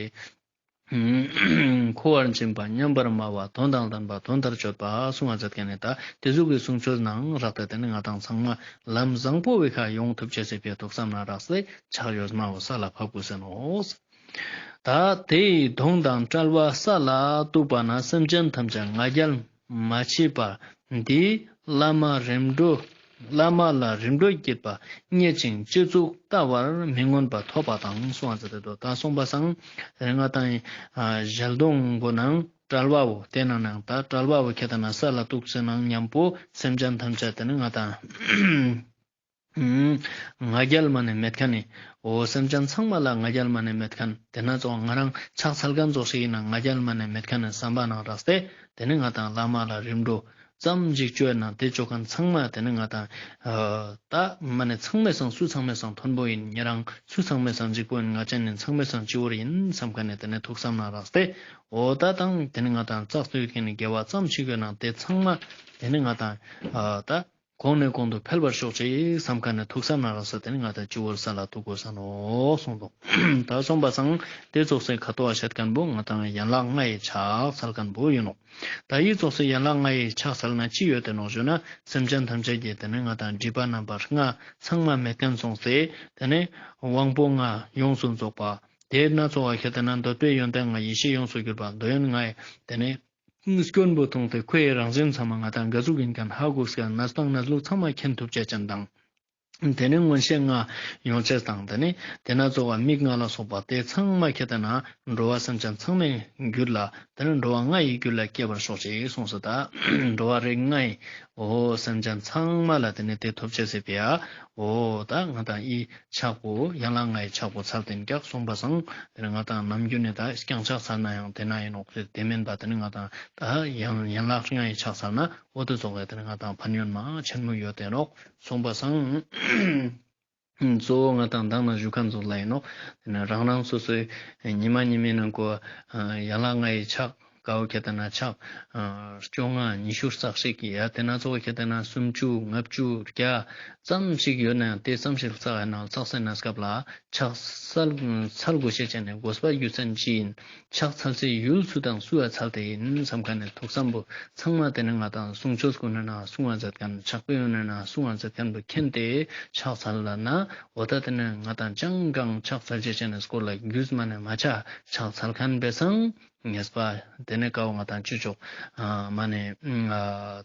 འཁོར་བར་འབྱིན་པ་མཉམ་པར་སྨྲ་བ་དོན་དང་ལྡན་པ་དོན་མཐར་གཅོད་པ་གསུང་བ་མཛད་མཁན་ནི་ད་དེ་ཟུག་གི་གསུང་ཆོས་ནང་རགས་ཏེ་དེ་ནི་ང་དང་ཚང་མ་ལམ་བཟང་པོ་བའི་ཁ་ཡོང་ཐུབ་ཅེས་སི་ཕི་ཐུགས་བསམ་ན་རགས་ཏེ་ཕྱག་གཡོན་མ་བོ་ས་ལ་ཕབ་དགོས་ས་ནོ། ད་དེ་ཡི་གདོང་དང་བྲལ་བ་ས་ལ་གཏུགས་པ་ན་སེམས་ཅན་ཐམས་ཅད་ང་རྒྱལ་མ་མཆིས་པར་འདིས་བླ་མ་རིམ་གྲོ་བླ་མ་ལ་རིམ་གྲོ་བགྱིས་པ་རྙེད་ཅིང་སྤྱི་གཙུག་ལྟ་བར་མི་མངོན་པ་ཐོབ་པ་དང་གསུངས་པ་ཟེར་ཏེ་འདུག། ད་གསུངས་པ་སང་ང་དང་ཞལ་གདོང་པོ་ནང་བྲལ་བ་བོ་དེ་ནང་ནང་ད་བྲལ་བ་བོ་ཁྱེད་དེ་ན་ས་ལ་གཏུགས་ཟེར་ནང་མཉམ་པོ་སེམས་ཅན་ཐམས་ཅད་དེ་ནི་ང་དང་ང་རྒྱལ་མ་ནས་མེད་མཁན་ནི། འོ་སེམས་ཅན་ཚང་མ་ལ་ང་རྒྱལ་མ་ནས་མེད་མཁན། དེ་ན་ཙོགས་ང་རང་ཕྱག་འཚལ་མཁན་ཙོགས་ཤིག་ཡིན་ན་ང་རྒྱལ་མ་ནས་མེད་མཁན་ནི་བསམ་པ་ནང་རགས་ཏེ། དེ་ནི་ང་དང་བླ་མ་ལ་རིམ་གྲོ་ཙམ་ཞིག་བཅོས་ན་དེ་བཅོ་མཁན་ཚང་མ་དེ་ནི་ང་དང་ད་མ་ནས་ཚང་མའི་སང་སུ་ཚང་མའི་སང་མཐོན་པོ་ཡིན། ཉེ་རང་སུ་ཚང་མའི་སང་འཇིགས་པོ་ཡིན། ང་ཅན་ནི་ཚང་མའི་སང་སྤྱི་བོར་ཡིན་བསམ་མཁན་ནི་དེ་ནི་ཐུགས་བསམ་ནང་རགས་ཏེ། འོ་ད་དང་དེ་ནི་ང་དང་ཙག་ཏུ་ཡོད་མཁན་ནི་དགེ་བ་ཙམ་ཞིག་ཡོད་ན་དེ་ཚང་མ་དེ་ནི་ང་དང་ད། གོང་ནས་གོང་དུ་འཕེལ་བར་ཤོག་ཅིག་བསམ་མཁན་ནི་ཐུགས་བསམ་ན་རགས་ས་དེ་ནི་ང་དང་སྤྱི་བོར་ས་ལ་གཏུགས་དགོས་ས་ནོ་གསུངས་འདུག། ད་གསུངས་པ་སང་དེ་ཙོགས་སེ་ཁ་ཏོ་བ་བཤད་མཁན་པོ་ང་དང་ཡན་ལག་ལྔ་ཡི་ཕྱག་འཚལ་མཁན་པོ་ཡིན་ནོ། ད་ཡི་ཙོགས་སེ་ཡན་ལག་ལྔ་ཡི་ཕྱག་འཚལ་ན་ཅི་ཡོད་དེ་ནོ་ཞུ་ན་སེམས་ཅན་ཐམས་ཅད་ཀྱི་དེ་ནི་ང་དང་སྒྲིབ་པ་རྣམ་པ་ལྔ་ཚང་མ་མེད་མཁན་སོང་སྟེ་དེ་ནི་དབང་པོ་ལྔ་ཡོངས་སུ་རྫོགས་པ། དེ་ན་ཙོགས་པ་ཁྱེད་དེ་ན་འདོད་པའི་ཡོན་ཏན་ལྔ་ཡེ་ཤེས་ཡོངས་སུ་གྱུར་པ་འདོད་ཡོན་ལྔ་ཡི་དེ་ནི། སྐྱོན་པོ་མཐོང་སྟེ་ཁོ་ཡི་རང་བཞིན་ཚང་མ་ང་དང་ག་ཟུག་ཡིན་མཁན་ཧ་གོ་སྐྱ་ནས་པང་ནས་ལུགས་ཚང་མ་མཁྱེན་ཐུབ་ཅེས་ཅན་དང་། དེ་ནས་མངོན་ཤེས་ལྔ་ཡོང་ཅེས་དང་དེ་ནས་དེ་ན་ཙོགས་པ་མིག་ལྔ་ལ་སོགས་པ་དེ་ཚང་མ་ཁྱེད་དེ་ན་འགྲོ་བ་སེམས་ཅན་ཚང་མའི་རྒྱུད་ལ་དེ་ནས་འགྲོ་བ་ལྔ་ཡི་རྒྱུད་ལ་སྐྱེ་བར་ཤོག་ཅིག་གསུངས་སོ། ད་འགྲོ་བ་རིགས་ལྔ་ཡི་འོ་སེམས་ཅན་ཚང་མ་ལ་དེ་ནས་དེ་ཐོབ་ཅེས་སི་ཕི་ཡ་འོ་ད་ང་དང་ཡི་ཕྱག་པོ་ཡན་ལག་ལྔ་ཡི་ཕྱག་པོ་འཚལ་ཏེ་ཀྱག་གསུངས་པ་སང་དེ་ནི་ང་དང་ནམ་རྒྱུན་ནས་ད་རྐྱང་ཕྱག་འཚལ་ན་ཡང་དེ་ན་ཡིན་ནོག་ཟེར་དེ་མིན་པ་དེ་ནི་ང་དང་ད་ཡན་ཡན་ལག་ལྔ་ཡི་ཕྱག་འཚལ་ན་འོ་དེ་ཙོགས་ལ་དེ་ནི་ང་དང་ཕན་ཡོན་མ་ཆེན་མོ་ཡོད་དེ་ནོག་གསུངས་པ་སང་གཙོ་བོ་ང་དང་མདང་ན་ཞུ་མཁན་ཙོགས་ལ་ཡིན་ནོག། དེ་ནི་རང་རང་སོ་སོའི་ཉི་མ་ཉི་མའི་ནང་གོ་ཡན་ལག་ལྔ་ཡི་ཕྱག་ཀ་བོ་ཁྱེད་དེ་ན་ཕྱག་བཅོ་ལྔ་ཉི་ཤུ་རྩ་ཞིག་ཡ་དེ་ན་ཙོགས་ཁྱེད་དེ་ན་སུམ་ཅུ་ལྔ་བཅུ་བརྒྱ་ཙམ་ཞིག་ཡོད་ན་ཡང་དེ་ཙམ་ཞིག་བསགས་ཡ་ན་བསགས་སེ་ན་སྐབས་ལ་ཕྱག་འཚལ་འཚལ་དགོས་ཤེས་ཅན་ནི་དགོས་པ་རྒྱུ་མཚན་ཅི་ཡིན། ཕྱག་འཚལ་སའི་ཡུལ་སུ་དང་སུ་ཡ་འཚལ་ཏེ་ཡིན་བསམ་མཁན་ནི་ཐུགས་བསམ་པོ་ཚང་མ་དེ་ནི་ང་དང་གསུང་ཆོས་ཀུན་ནི་ན་གསུང་བ་མཛད་མཁན་ཕྱག་དཔེ་ཡོད་ནི་ན་གསུང་བ་མཛད་མཁན་པོ་མཁྱེན་ཏེ་ཕྱག་འཚལ་ལ་ན་འོ་ད་དེ་ནི་ང་དང་ཅང་གང་ཕྱག་འཚལ་ཅེས་ཅན་ནི་སྐོར་ལ་རྒྱུས་མ་ནི་མ་ཆ་ཕྱག་འཚལ་མཁན་པའི་སང་ངེས་པ་དེ་ནས་ཀ་བོ་ང་དང་ཅི་ཅོག་མ་ནས་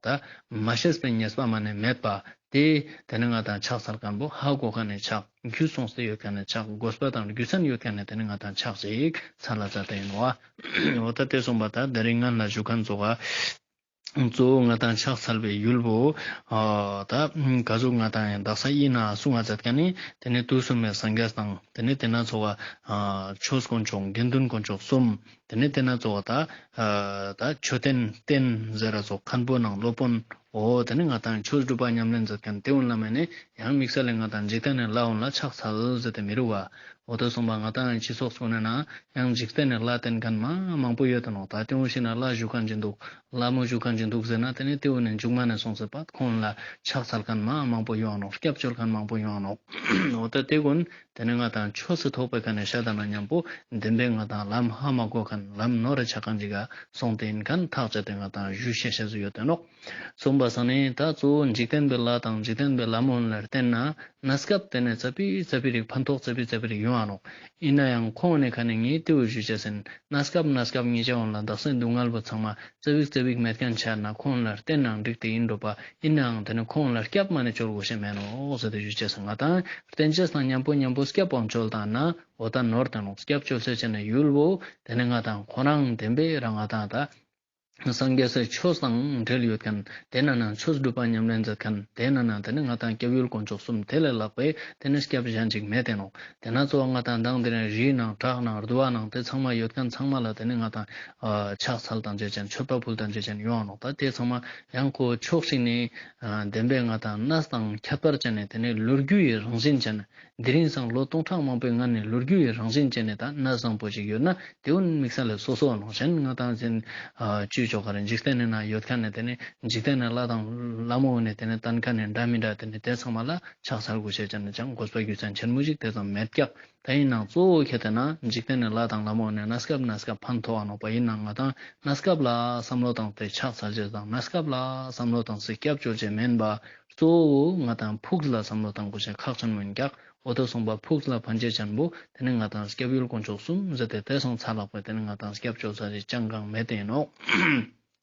ད་མ་ཤེས་པའི་ངེས་པ་མ་ནས་མེད་པ་དེ་དེ་ནས་ང་དང་ཕྱག་འཚལ་མཁན་པོ་ཧ་གོ་མཁན་ནས་ཕྱག་རྒྱུས་སོང་སྟེ་ཡོད་མཁན་ནས་ཕྱག་དགོས་པ་དང་རྒྱུ་མཚན་ཡོད་མཁན་ནས་དེ་ནས་ང་དང་ཕྱག་ཅིག་འཚལ་ལ་མཛད་དེ་ཡིན་ནོ། འོ་ད་དེ་གསུངས་པ་ད་དེ་རིང་ངན་ལ་ཞུ་མཁན་ཙོགས་གཙོ་བོ་ང་དང་ཕྱག་འཚལ་བའི་ཡུལ་བོ། ད་ག་ཟུག་ང་དང་ཡང་དག་ས་ཡིན་ན་གསུང་བ་མཛད་མཁན་ནི་དེ་ནས་དུས་གསུམ་པའི་སངས་རྒྱས་དང་དེ་ནས་དེ་ན་ཚོགས་པ་ཆོས་དཀོན་མཆོག་དགེ་འདུན་དཀོན་མཆོག་གསུམ། དེ་ནས་དེ་ན་ཚོགས་པ་ད་ད་མཆོད་རྟེན་རྟེན་ཟེར་ར་ཚོགས་མཁན་པོ་ནང་སློབ་དཔོན་འོ་དེ་ནས་ང་དང་ཆོས་སྒྲུབ་པ་ཉམས་ལེན་མཛད་མཁན་དེ་འོན་ལ་མེད་ནས་ཡང་དམིགས་བསལ་ལས་ང་དང་འཇིག་རྟེན་ནས་ལ་འོན་ལ་ཕྱག་འཚལ་ཟེར་ཏེ་མི་རུ་བ། འོ་ཏེ་སོང་པ་ང་དང་སྤྱི་ཚོགས་སུ་ནེ་ན་ཡང་འཇིག་རྟེན་ནི་ལྷ་བསྟེན་ཁན་མ་མང་པོ་ཡོད་དེ་ནོག། ད་ཏེ་འོ་ཞིག་ན་ལྷ་ཞུ་ཁན་ཅིག་དུག། ལྷ་མོ་ཞུ་ཁན་ཅིག་དུག་ཟེར་ན་ཏེ་ནེ་ཏེ་འོ་ནེ་མཇུག་མ་ནེ་སོང་སེ་པ་ཁོང་ལ་ཕྱག་འཚལ་ཁན་མ་མང་པོ་ཡོང་ནོག། སྐྱབས་བཅོལ་ཁན་མང་པོ་ཡོང་ནོག། འོ་ད་ཏེ་གུན་ཏེ་ནེ་ང་དང་ཆོས་སི་ཐོག་པའི་ཁ་ནེ་ཤད་ད་ན་ཉམ་པོ་བདེན་པའི་ང་དང་ལམ་ཧ་མ་གོ་ཁན་ལམ་ནོར་རེ་ཆ་ཁན་ཅིག་ག་སོང་སྟེ་ཨིན་ཁན་ཐག་ཆད་དེ་ང་དང་ཞུ་ཤེས་ཤེས་སུ་ཡོད་དེ་ནོག། སོང་པ་སང་ནེ་ད་གཙོ་བོ་འཇིག་རྟེན་པའི་ལྷ་དང་འཇིག་རྟེན་པའི་ལྷ་མོ་ལ་བརྟེན་ན་གནས་སྐབས་ཏེ་ནེ་ཙ་པིག་ཙ་པིག་རིག་ཕན་ཐོགས་ཙ་པིག་ཙ་པིག་རིག་ཡོང་ང་ནོག། ཨིན་ནའང་ཁོང་ནེ་ཁ་ནེ་ངས་ཏེ་བོ་ཞུ་ཅེས་ཨིན། གནས་སྐབས་གནས་སྐབས་ངེད་ཅག་གུན་ལ་བདག་སེམས་སྡུག་བསྔལ་བོ་ཚང་མ་ཙ་པིག་ཙ་པིག་མེད་ཁན་ཆ་ན་ཁོང་ལ་བརྟེན་ནའང་འགྲིག་སྟེ་ཨིན་འགྲོ་པ། ཨིན་ནའང་ཏེ་ནེ་ཁོང་ལ་སྐྱབས་མ་ནེ་བཅོལ་དགོས་ཤེས་མེད་ནོག་ཟེར་ཏེ་ཞུ་ཅེས་ཨིན། ང་དང་བརྟེན་ཅེས་དང་ཉམ་པོ་ཉམ་པོ་སྐྱབས་པའང་བཅོལ་ཏང་ན་འོ་ད་ནོར་ཏེ་ནོག། སྐྱབས་བཅོལ་ས་ཅན་ནི་ཡུལ་བོ་ཏེ་ནེ་ང་དང་ཁོ་རང་བདེན་པའི་རང་ང་དང་ད་སངས་རྒྱས་སི་ཆོས་དང་འབྲེལ་ཡོད་ཁན། ཏེ་ནེ་ན་ཆོས་སྒྲུབ་པ་ཉམས་ལེན་མཛད་ཁན། ཏེ་ནེ་ན་ཏེ་ནེ་ང་དང་སྐྱབས་ཡུལ་དཀོན་མཆོག་གསུམ་ཏེ་ལས་ལྷག་པའི་ཏེ་ནེ་སྐྱབས་གཞན་ཅིག་མེད་དེ་ནོག། ཏེ་ནེ་གཙོ་བོ་ང་དང་མདང་ཏེ་ནེ་རི་ནང་བྲག་ནང་རྡོ་བ་ནང་ཏེ་ཚང་མ་ཡོད་ཁན་ཚང་མ་ལ་ཏེ་ནེ་ང་དང་ཕྱག་འཚལ་ཏང་ཅེས་ཅན་མཆོད་པ་ཕུལ་ཏང་ཅེས་ཅན་ཡོང་ང་ནོག། ད་ཏེ་ཚང་མ་ཡང་ཁོ་ཕྱོགས་ཤིག་ནེ་བདེན་པའི་ང་དང་གནས་དང་ཁྱད་པར་ཅན་ནི་ཏེ་ནེ་ལོ་རྒྱུས་སི་རང་བཞིན་ཅན། དེ་རིང་སང་ལོ་སྟོང་ཕྲག་མང་པོའི་སྔ་ནེ་ལོ་རྒྱུས་སི་རང་བཞིན་ཅན་ནི་ད་གནས་བཟང་པོ་ཞིག་ཡོད་ན་ཏེ་བོ་དམིགས་བསལ་ལ་སོ་སོ་ནོག། གཞན་ང་དང་ཅི་ཅོ་ག་རེ་འཇིག་རྟེན་ནི་ན་ཡོད་ཁན་ནི་ཏེ་ནེ་འཇིག་རྟེན་ནི་ལྷ་དང་ལྷ་མོ་ནེ་ཏེ་ནེ་བསྟེན་ཁན་ནི་འདྲ་མི་འདྲ་ཏེ་ནེ་ཏེ་ཚང་མ་ལ་ཕྱག་འཚལ་དགོས་ཤེས་ཅན་ནི་ཅང་དགོས་པ་རྒྱུ་མཚན་ཆེན་མོ་ཞིག་ཏེ་ཙམ་མེད་ཀྱག། ད་ཨིན་ནའང་གཙོ་བོ་ཁྱེད་ཏེ་ན་འཇིག་རྟེན་ནི་ལྷ་དང་ལྷ་མོ་ནེ་གནས་སྐབས་གནས་སྐབས་ཕན་ཐོགས་ནོག་པ། ཨིན་ནའང་ང་དང་གནས་སྐབས་ལ་བསམ་བློ་བཏང་སྟེ་ཕྱག་འཚལ་ཅེས་དང་གནས་སྐབས་ལ་བསམ་བློ་བཏང་སྟེ་སྐྱབས་བཅོལ་ཅེས་མེན་པ། གཙོ་བོ་ང་དང་ཕུགས་ལ་བསམ་བློ་བཏང་དགོས་ཤེས་ཁག་ཆེན་མོ་ཨིན་ཀྱག། འོ་ཏེ་སོང་པ་ཕུགས་ལ་ཕན་ཅེས་ཅན་པོ་ཏེ་ནེ་ང་དང་སྐྱབས་ཡུལ་དཀོན་མཆོག་གསུམ་ཟེར་ཏེ་ཏེ་སང་ཚ་ལྷག་པའི་ཏེ་ནེ་ང་དང་སྐྱབས་བཅོལ་ས་ཅིག་ཅང་གང་མེད་དེ་ཨིན་ནོག།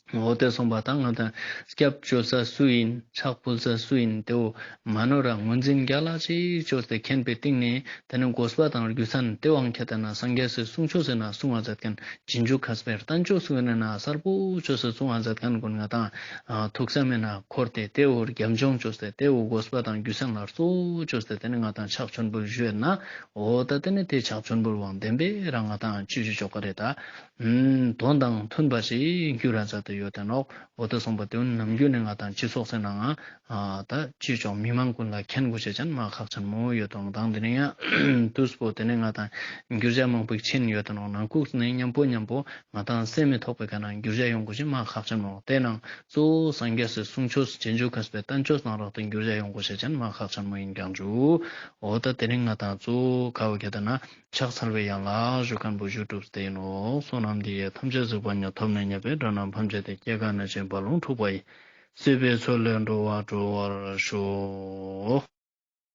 འོ་ཏེ་སོང་པ་ད་ང་དང་སྐྱབས་བཅོལ་ས་སུ་ཨིན་ཕྱག་ཕུལ་ས་སུ་ཨིན་ཏེ་བོ་མ་ནོར་ར་ངོས་འཛིན་རྒྱལ་ལ་ཅིག་བཅོས་ཏེ་མཁྱེན་པའི་སྟེང་ནེ་ཏེ་ནེ་དགོས་པ་དང་རྒྱུ་མཚན་ཏེ་བོའང་ཁྱེད་ཏེ་ན་སངས་རྒྱས་སི་གསུང་ཆོས་ཟེར་ན་གསུང་བ་མཛད་ཁན། རྗེས་འཇུག་མཁས་པའི་བསྟན་བཅོས་སུ་ནེ་ན་གསལ་པོ་བཅོས་སེ་གསུང་བ་མཛད་ཁན་གུན་ང་དང་ཐུགས་བསམ་མེད་ན་འཁོར་ཏེ་ཏེ་བོ་རྒྱབ་ལྗོངས་བཅོས་ཏེ་ཏེ་བོ་དགོས་པ་དང་རྒྱུ་མཚན་ལ་གཙོ་བོ་བཅོས་ཏེ་ཏེ་ནེ་ང་དང་ཕྱག་མཆོད་འབུལ་ཞུ་ཡོད་ན་འོ་ད་ཏེ་ནེ་ཏེ་ཕྱག་མཆོད་འབུལ་བའང་བདེན་པའི་རང་ང་དང་ཅི་ཞུ་ཆོག་ག་རེ་ད་དོན་དང་མཐུན་པ་ཞིག་འགྱུར་ར་མཛད་དེ་ཡོད་དེ་ནོག། འོ་ཏེ་སོང་པ་ཏེ་བོ་ནམ་རྒྱུན་ནེ་ང་དང་སྤྱི་ཚོགས་སི་ནང་ང་ད་ཅི་ཅོག་མི་མང་གུན་ལ་མཁྱེན་དགོས་ཤེས་ཅན་མ་ཁག་ཆེན་མོ་ཡོད་དོ་ནོག། དང་ཏེ་ནེ་ཡང་དུས་པོ་ཏེ་ནེ་ང་དང་འགྱུར་བ་མང་པོ་ཕྱིན་ཡོད་དོ་ནོག། ནང་ཁུག་ནེ་ཉམ་པོ་ཉམ་པོ་ང་དང་སེམས་མི་ཐོག་པའི་ཁ་ནེ་འགྱུར་བ་ཡོང་དགོས་ཤེས་མ་ཁག་ཆེན་མོ། ཏེ་ནང་གཙོ་བོ་སངས་རྒྱས་སི་གསུང་ཆོས་རྗེས་འཇུག་མཁས་པའི་བསྟན་བཅོས་ནང་རག་ཏུ་འགྱུར་བ་ཡོང་དགོས་ཤེས་ཅན་མ་ཁག་ཆེན་མོ་ཨིན་ཀྱང་ཞུ། འོ་ད་ཏེ་རིང་ང་དང་གཙོ་བོ་ཁ་བོ་ཁྱེད་ཏེ་ན་ཕྱག་འཚལ་བའི་ཡན་ལག་ཞུ་ཁན་པོ་ཞུ་གྲུབ་སྟེ་ཨིན་ནོག། བསོད་ནམས་འདི་ཡིས་ཐམས་ཅད་གཟིགས་པ་ཉིད། ཐོབ་ནས་ཉེས་པའི་དགྲ་རྣམས་ཕམ་བྱས་ཏེ། སྐྱེ་རྒ་ན་འཆིའི་རྦ་ཀློང་འཁྲུགས་པ་ཡི། སྲིད་པའི་མཚོ་ལས་འགྲོ་བ་སྒྲོལ་བར་ཤོག།